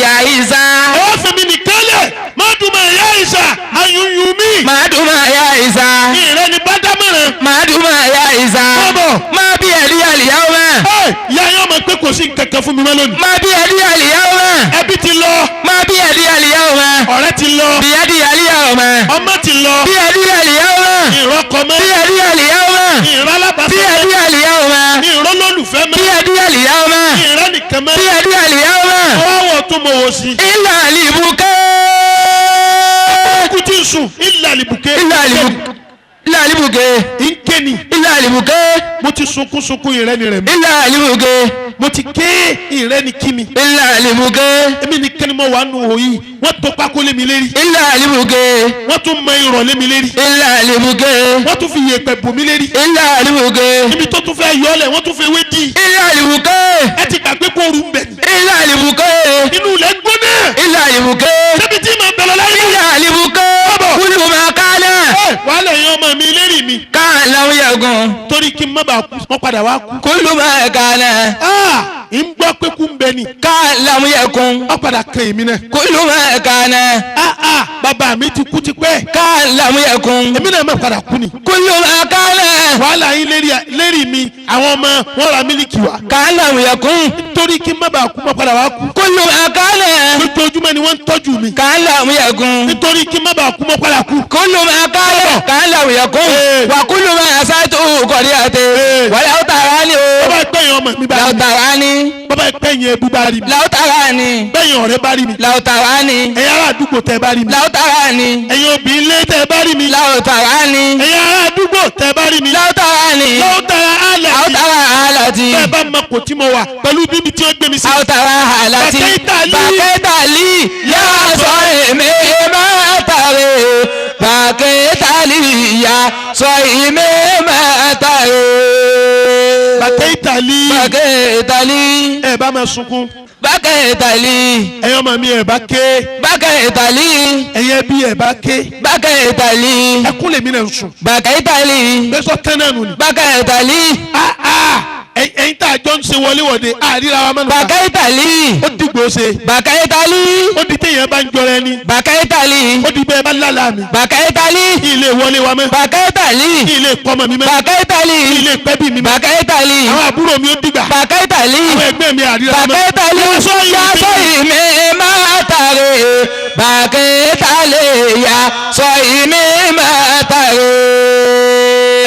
yà ìsà. Ẹ wá fún mi nìkan lẹ̀, màdùmá yà ìsà, àyùnyùn mi. Màdùmá yà ìsà. Ìrẹ́ ni bá dámọ̀ràn. Màdùmá yà ìsà. Má bọ̀. Má bí ẹ̀rí àlìyáwó mẹ́. Ẹ ìyá yẹn ọmọ pé kò sí nǹkan kan fún mi mọ́ lónìí. Má bí ẹ̀rí àlìyáwó mẹ́. Ẹbí ti lọ. Má bí ẹ̀rí àlìyáwó mẹ́. Ọ̀rẹ́ ti lọ. Bí ẹ̀rí àlìyáwó mẹ́. Ọmọ ti lọ. Bí ẹ̀rí àlìyáwó mẹ́. Ìrọ́kọ mọ́. Bí ẹ̀rí àlìyáwó mẹ́. Ìrọ́ alábàáṣe Bí ẹ̀rí àlìyáwó mẹ́. Ìrọ́ lólùfẹ́ mọ́. Bí ẹ̀rí àlìyáwó mẹ́. Ìrọ́ nìkan mọ́. Bí ẹ̀rí àlìyáwó mẹ́. Ọwọ́ tó mọ̀ wò sí. Ilà àlìbùkẹ́. Kú tí ń sùn, ilà àlìbùkẹ́. Ilà àlìbùkẹ́. Nkẹ́ni. Ilà àlìbùkẹ́. Mo ti sunkún sunkún ìrẹ́ni rẹ̀ mi. Ilà àlìbùkẹ́. Mo ti ké ìrẹ́ni kí mi. Ilà àlìbùkẹ́. Èmi nìkan ni mo wà nù òyìn. Wọ́n tó pákó lé mi lérí. Ilà àlìbùkẹ́. Wọ́n tún mọ irọ̀ lé mi lérí. Ilà àlìbùkẹ́. Wọ́n tún fi yèèpẹ̀ bò mí lérí. Ilà àlìbùkẹ́. Ibi tó tún fẹ́ yọlẹ̀ wọ́n tún fi ewé dì. Ilà àlìbùkẹ́. Ẹ ti gbàgbé kó rú mbẹ̀. Ilà àlìbùkẹ́. Inú ilẹ̀ gbóná. Ilà àlìbùkẹ́. Débi tí màá bẹ̀rẹ̀ láyé. Ilà àlìbùkẹ́. Kúlù máa kálẹ̀. Wàhálà yẹn ọmọ mi lérí mi. Ká làwọn yẹ̀gùn. Torí kí n má bàa kú, wọ́n padà wá kú. Kúlù máa kálẹ̀. Ń gbọ́ pé kú ń bẹ ni. Ká làwọn yẹ̀gùn. Wọ́n padà kan èmi náà. Kúlù máa kálẹ̀. Bàbá mi ti kú tipẹ́. Ká làwọn yẹ̀gùn. Èmi náà má padà kú ni. Kúlù máa kálẹ̀. Wàhálà yín lérí mi, àwọn ọmọ wọn ra mílíkì wá. Ká làwọn yẹ̀gùn. Torí kí n má bàa kú, wọ́n padà wá kú. Kúlù máa kálẹ̀. Lójoojúmọ́ ni wọ́n ń tọ́jú mi. Ká làwọn yẹ̀gùn. Nítorí kí n má bàa kú, wọ́n padà kú. Kúlù máa kálẹ̀. Ká làwọn yẹ̀gùn. Wà kúlù máa sátú kọ̀rí àti. Wàlẹ́ ó tàrá ni o. Bàbá ìpẹ́yìn ọmọ mi bá rí mi. Làwùtàrá ni. Bàbá ìpẹ́yìn ẹbí bá rí mi. Làwùtàrá ni. Bẹ́yìn ọ̀rẹ́ bá rí mi. Làwùtàrá ni. Ẹ̀yin ará àdúgbò tẹ́ bá rí mi. Làwùtàrá ni. Ẹ̀yin obìnrin ilé tẹ́ bá rí mi. Làwùtàrá ni. Ẹ̀yin ará àdúgbò tẹ́ bá rí mi. Làwùtàrá ni. Làwùtàrá àlàtì. Làwùtàrá àlàtì. Bẹ́ẹ̀ bá mọ kò tí mo wà pẹ̀lú bíbí tí wọ́n gbé mi sí. Làwùtàrá àlàtì. Bàkẹ́tàlí. Bàkẹ́tàlí. Yà sọ èmi máa tàrè. Bàkẹ́tàlí yà sọ èmi máa tàrè. Bàkẹ́tàlí. Bàkẹ́tàlí. Ẹ bá máa sunkún. Bàkẹ́tàlí. Ẹ̀yin ọmọ mi ẹ bá ké. Bàkẹ́tàlí. Ẹ̀yin ẹbí ẹ bá ké. Bàkẹ́tàlí. Ẹkún lèmi náà ń sùn. Bàkẹ́tàlí. Bẹ́sọ̀ tán náà nù ni. Bàkẹ́tàlí. Ẹ̀yin tá a jọ ń ṣe wọléwọ̀de àríra wa mẹ́nu. Bàkẹ́tàlí. Ó dìgbò ṣe. Bàkẹ́tàlí. Ó di téèyàn bá ń jọra ẹni. Bàkẹ́tàlí. Ó di bẹ́ẹ̀ bá lálàá mi. Bàkẹ́tàlí. Ilé wọlé wa mẹ́. Bàkẹ́tàlí. Ilé pọ́mọ mi mẹ́. Bàkẹ́tàlí. Ilé pẹ́bí mi mẹ́. Bàkẹ́tàlí. Àwọn àbúrò mi ó dìgbà. Bàkẹ́tàlí. Àwọn ẹgbẹ́ mi àríra wa mẹ́. Bàkẹ́tàlí. Yasọ ìmí máa tàrè. Bàkẹ́tàlí yasọ ìmí máa tàrè.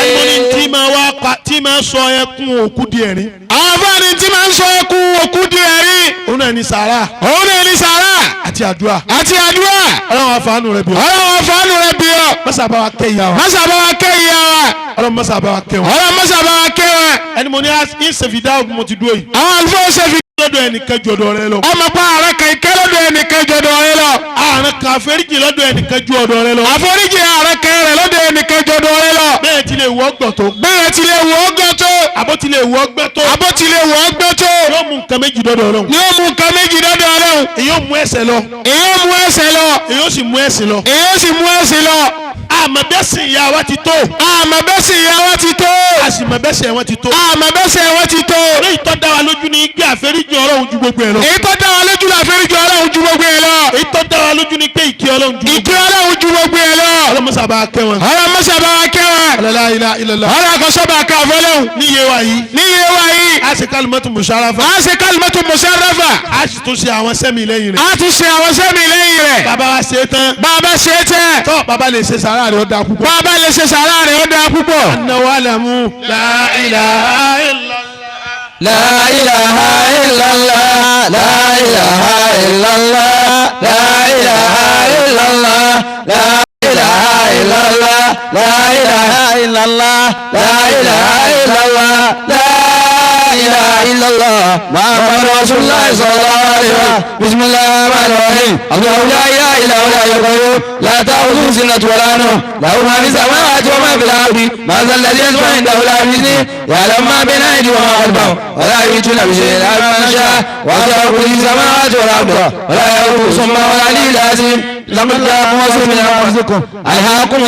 Ẹni mo ní tí máa wá pa tí máa sọ ẹkún òkú di ẹ̀rín. Àwọn afáàní tí máa ń sọ ẹkún òkú di ẹ̀rín. Òun náà ní sàrà. Òun náà ní sàrà. Àti àdúrà. Àti àdúrà. Ọlọ́run àfààní rẹ̀ bí ọ. Ọlọ́run àfààní rẹ̀ bí ọ. Mọ́sà bá wa kẹ́ ìyá wa. Mọ́sà bá wa kẹ́ ìyá wa. Ọlọ́run mọ́sà bá wa kẹ́ wọn. Ọlọ́run mọ́sà bá wa kẹ́ wọn. Ẹni mo ní ìṣèfìdá mo ti dúró yìí. Àwọn àlùfáà ṣe fi. lọ́dọ̀ ẹnìkan ju ọ̀dọ̀ rẹ lọ. Ọmọ pa ààrẹ kan ìkẹ́ lọ́dọ̀ ẹnìkan jọ̀dọ̀ rẹ lọ. Ààrẹ kan àforíjì lọ́dọ̀ ẹnìkan ju ọ̀dọ̀ rẹ lọ. Àforíjì ààrẹ kan rẹ̀ lọ́dọ̀ ẹnìkan jọ̀dọ̀ rẹ lọ. Bẹ́ẹ̀ ti lè wọ́ gbọ̀ tó. Bẹ́ẹ̀ ti lè wọ́ gbọ́ tó. Àbó ti lè wọ́ gbẹ́ tó. Àbó ti lè wọ́ gbọ́ tó. Yóò mú nǹkan méjì dọ́dọ̀ Ọlọ́run. Ni ó mú nǹkan méjì dọ́dọ̀ Ọlọ́run. Èyí ó mú ẹsẹ̀ lọ. Èyí ó mú ẹsẹ̀ lọ. Èyí ó sì mú ẹ̀sìn lọ. Èyí ó sì mú ẹ̀sìn lọ. Àmọ́ bẹ́ẹ̀ sì ìyá wa ti tó. Àmọ́ bẹ́ẹ̀ sì ìyá wa ti tó. A sì mọ̀ bẹ́ẹ̀ sì wọn ti tó. Àmọ́ bẹ́ẹ̀ sì wọn ti tó. Èyí tó dá wa lójú ni gbé àforíjì Ọlọ́run ju gbogbo ẹ̀ lọ. Èyí tó dá wa lójú la àforíjì Ọlọ́run ju gbogbo ẹ̀ lọ. Èyí tó dá wa lójú ni pé ìkẹ́ Ọlọ́run ju gbogbo Ìkẹ́ Ọlọ́run ju gbogbo ẹ̀ lọ. Ọlọ́run sábà kẹ́ wọn. Ọlọ́run sábà kẹ́ wọn. La ilaha illallah. Ọlọ́run kan sábà kẹ́ àfọlọ́hún. Níye wa yìí. Níye wa yìí. A ṣe kalimatu musharafa. A ṣe kalimatu musharafa. A sì tún ṣe àwọn sẹ́mi lẹ́yìn rẹ̀. A tún ṣe àwọn sẹ́mi lẹ́yìn rẹ̀. Bàbá wa ṣe é tán. Bàbá ṣe é tán. Tọ́ bàbá lè ṣe sàrà rẹ̀ ó dáa púpọ̀. Bàbá lè ṣe sàrà rẹ̀ ó dáa púpọ̀. Annahu alamu. La ilaha illallah. La ilaha illallah. La ilaha illallah. La ilaha illallah. La ilaha illallah. La ilaha illallah. La ilaha illallah. La ilaha illallah. Muhammadu Rasulullah sallallahu alaihi wa sallam. Bismillahir rahmanir rahim. Allahu la ilaha illa huwa al-hayyul qayyum. La ta'khudhuhu sinatun wa la nawm. Lahu ma fis samawati wa ma fil ardi. Ma dhal ladhi yashfa'u 'indahu illa bi'idhnihi. Ya'lamu ma bayna aydihim wa ma khalfahum. Wa la yuhituna bi shay'in illa bima sha'a. Wasi'a kursiyyuhu samawati wal arda. Wa la ya'uduhu hifdhuhuma wa huwa al-'aliyyul 'azim. لم أنفسكم ألهاكم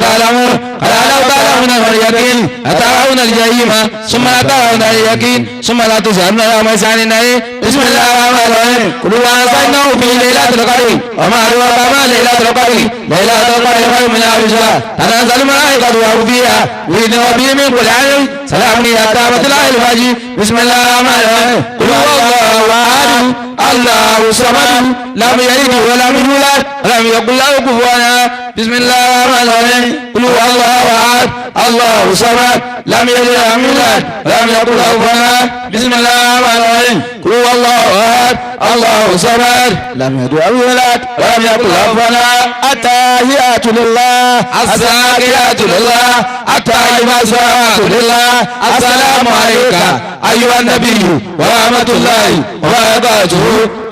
تعلمون قال لو تعلمون اليقين أترون الجحيم ثم لا ترون اليقين ثم لا تسألون يوم عن النعيم. بسم الله الرحمن الرحيم. كلوا وأنزلناه في ليلة القدر وما أدراك ما ليلة القدر. ليلة القدر خير من ألف شهر. تنزل الملائكة والروح فيها بإذن ربهم من كل أمر. سلام هي حتى مطلع الفجر. بسم الله الرحمن الرحيم. قل هو الله أحد الله الصمد لم يلد ولم يولد ولم يكن له كفوا أحد. بسم الله الرحمن الرحيم. قل هو الله أحد الله الصمد لم يلد ولم يولد ولم يكن له كفوا أحد. بسم الله الرحمن الرحيم. قل هو الله أحد الله الصمد لم يلد ولم يولد ولم يكن له كفوا أحد. التحيات لله الزاكيات لله الطيبات لله. السلام عليك أيها النبي ورحمة الله وبركاته.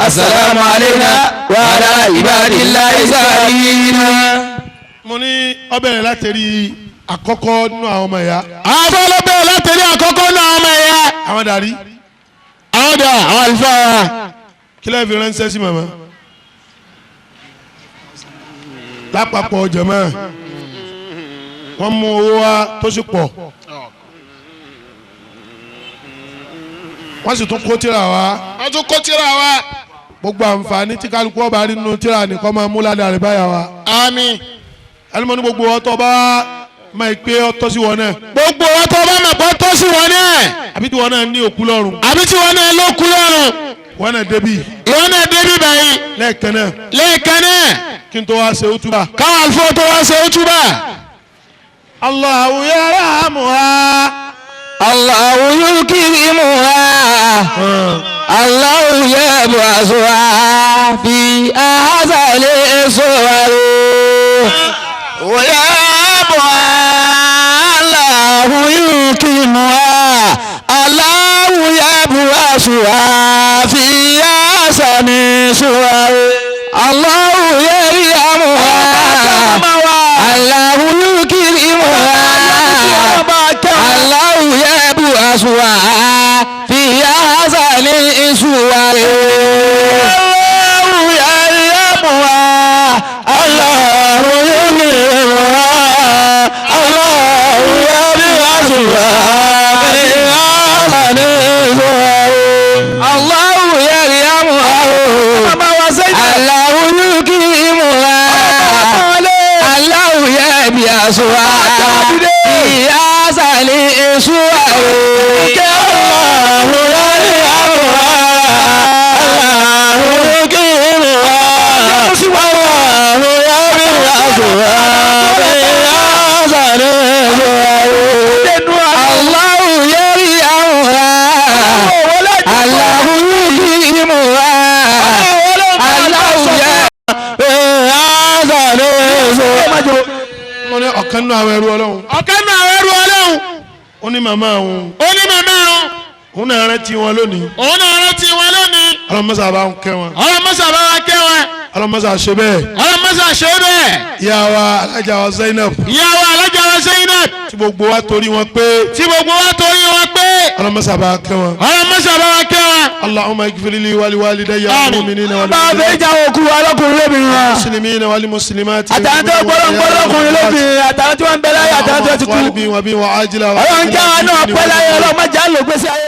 السلام علينا وعلى عباد الله الصالحين. Mo ní ọbẹ̀ láti rí àkọ́kọ́ nínú àwọn ọmọ ẹ̀yà. Àwọn ọlọ́bẹ̀ láti rí àkọ́kọ́ nínú àwọn ọmọ ẹ̀yà. Àwọn darí. Àwọn dà àwọn àlùfáà wa. Kí lẹ́ẹ̀ fi ránṣẹ́ sí màmá? Lápapọ̀ jẹ̀mọ́ wọ́n mú owó wá tó sì pọ̀. Wọ́n sì tún kó tírà wá. Wọ́n tún kó tírà wá. Gbogbo àǹfààní tí kálukú ọba rí nínú tírà nìkan máa mú ládàá rẹ̀ báyà wa. Àmín. Ẹlẹ́mọ̀ ní gbogbo ọtọ́ bá máa pé ọtọ́ sí wọn náà. Gbogbo ọtọ́ bá máa pọ́ tọ́ sí wọn náà. Àbí tí wọn náà ní òkú lọ́rùn. Àbí tí wọn náà ló kú lọ́rùn. Wọn náà débì. Wọn náà débì báyìí. Lẹ́ẹ̀kan náà. Lẹ́ẹ̀kan náà. Kí n tó wá ṣe útúbà. Káwọn àlùfáà tó wá ṣe útúbà. Allahu yarhamuha. Allahu yukrimuha. Allahu yab'asuha fi ahsani suwar. ويابها الله يكرمها الله يبعثها في أحسن صور. الله يرحمها الله يكرمها الله يبعثها في أحسن صور. الله يرحمها الله يكرمها الله يبعثها في أحسن صور. الله يرحمها الله يكرمها الله يبعثها في أحسن صور. الله يرحمها الله يكرمها الله يبعثها في أحسن صور. الله يرحمها الله يكرمها الله يبعثها Wọ́n ní ọ̀kan nínú àwọn ẹrú Ọlọ́run. Ọ̀kan nínú àwọn ẹrú Ọlọ́run. Ó ní màmá òun. Ó ní màmá òun. Òun náà rántí wọn lónìí. Òun náà Ọlọ́mọsà bá ń kẹ́ wọn. Ọlọ́mọsà bá wa kẹ́ wọn. Ọlọ́mọsà ṣe bẹ́ẹ̀. Ọlọ́mọsà ṣe bẹ́ẹ̀. Ìyá wa alájà wa Zainab. Ìyá wa alájà wa Zainab. Tí gbogbo wa torí wọn pé. Tí gbogbo wa torí wọn pé. Ọlọ́mọsà bá kẹ́ wọn. Ọlọ́mọsà bá wa kẹ́ wọn. Allahumma ighfir li wa liwalidayya wal mu'minina wal Bá a fẹ́ já òkú wa lọ́kùnrin lóbìnrin wa. muslimina wal muslimati. Àtàwọn tó gbọ́dọ̀ ń gbọ́dọ̀ ọkùnrin lóbìnrin, àtàwọn tí wọ́n ń bẹ láyé, àtàwọn tó ti kú. Ọlọ́run Ọlọ́run já wa náà pẹ́ láyé, Ọlọ́run má jà á lò gbèsè ayé.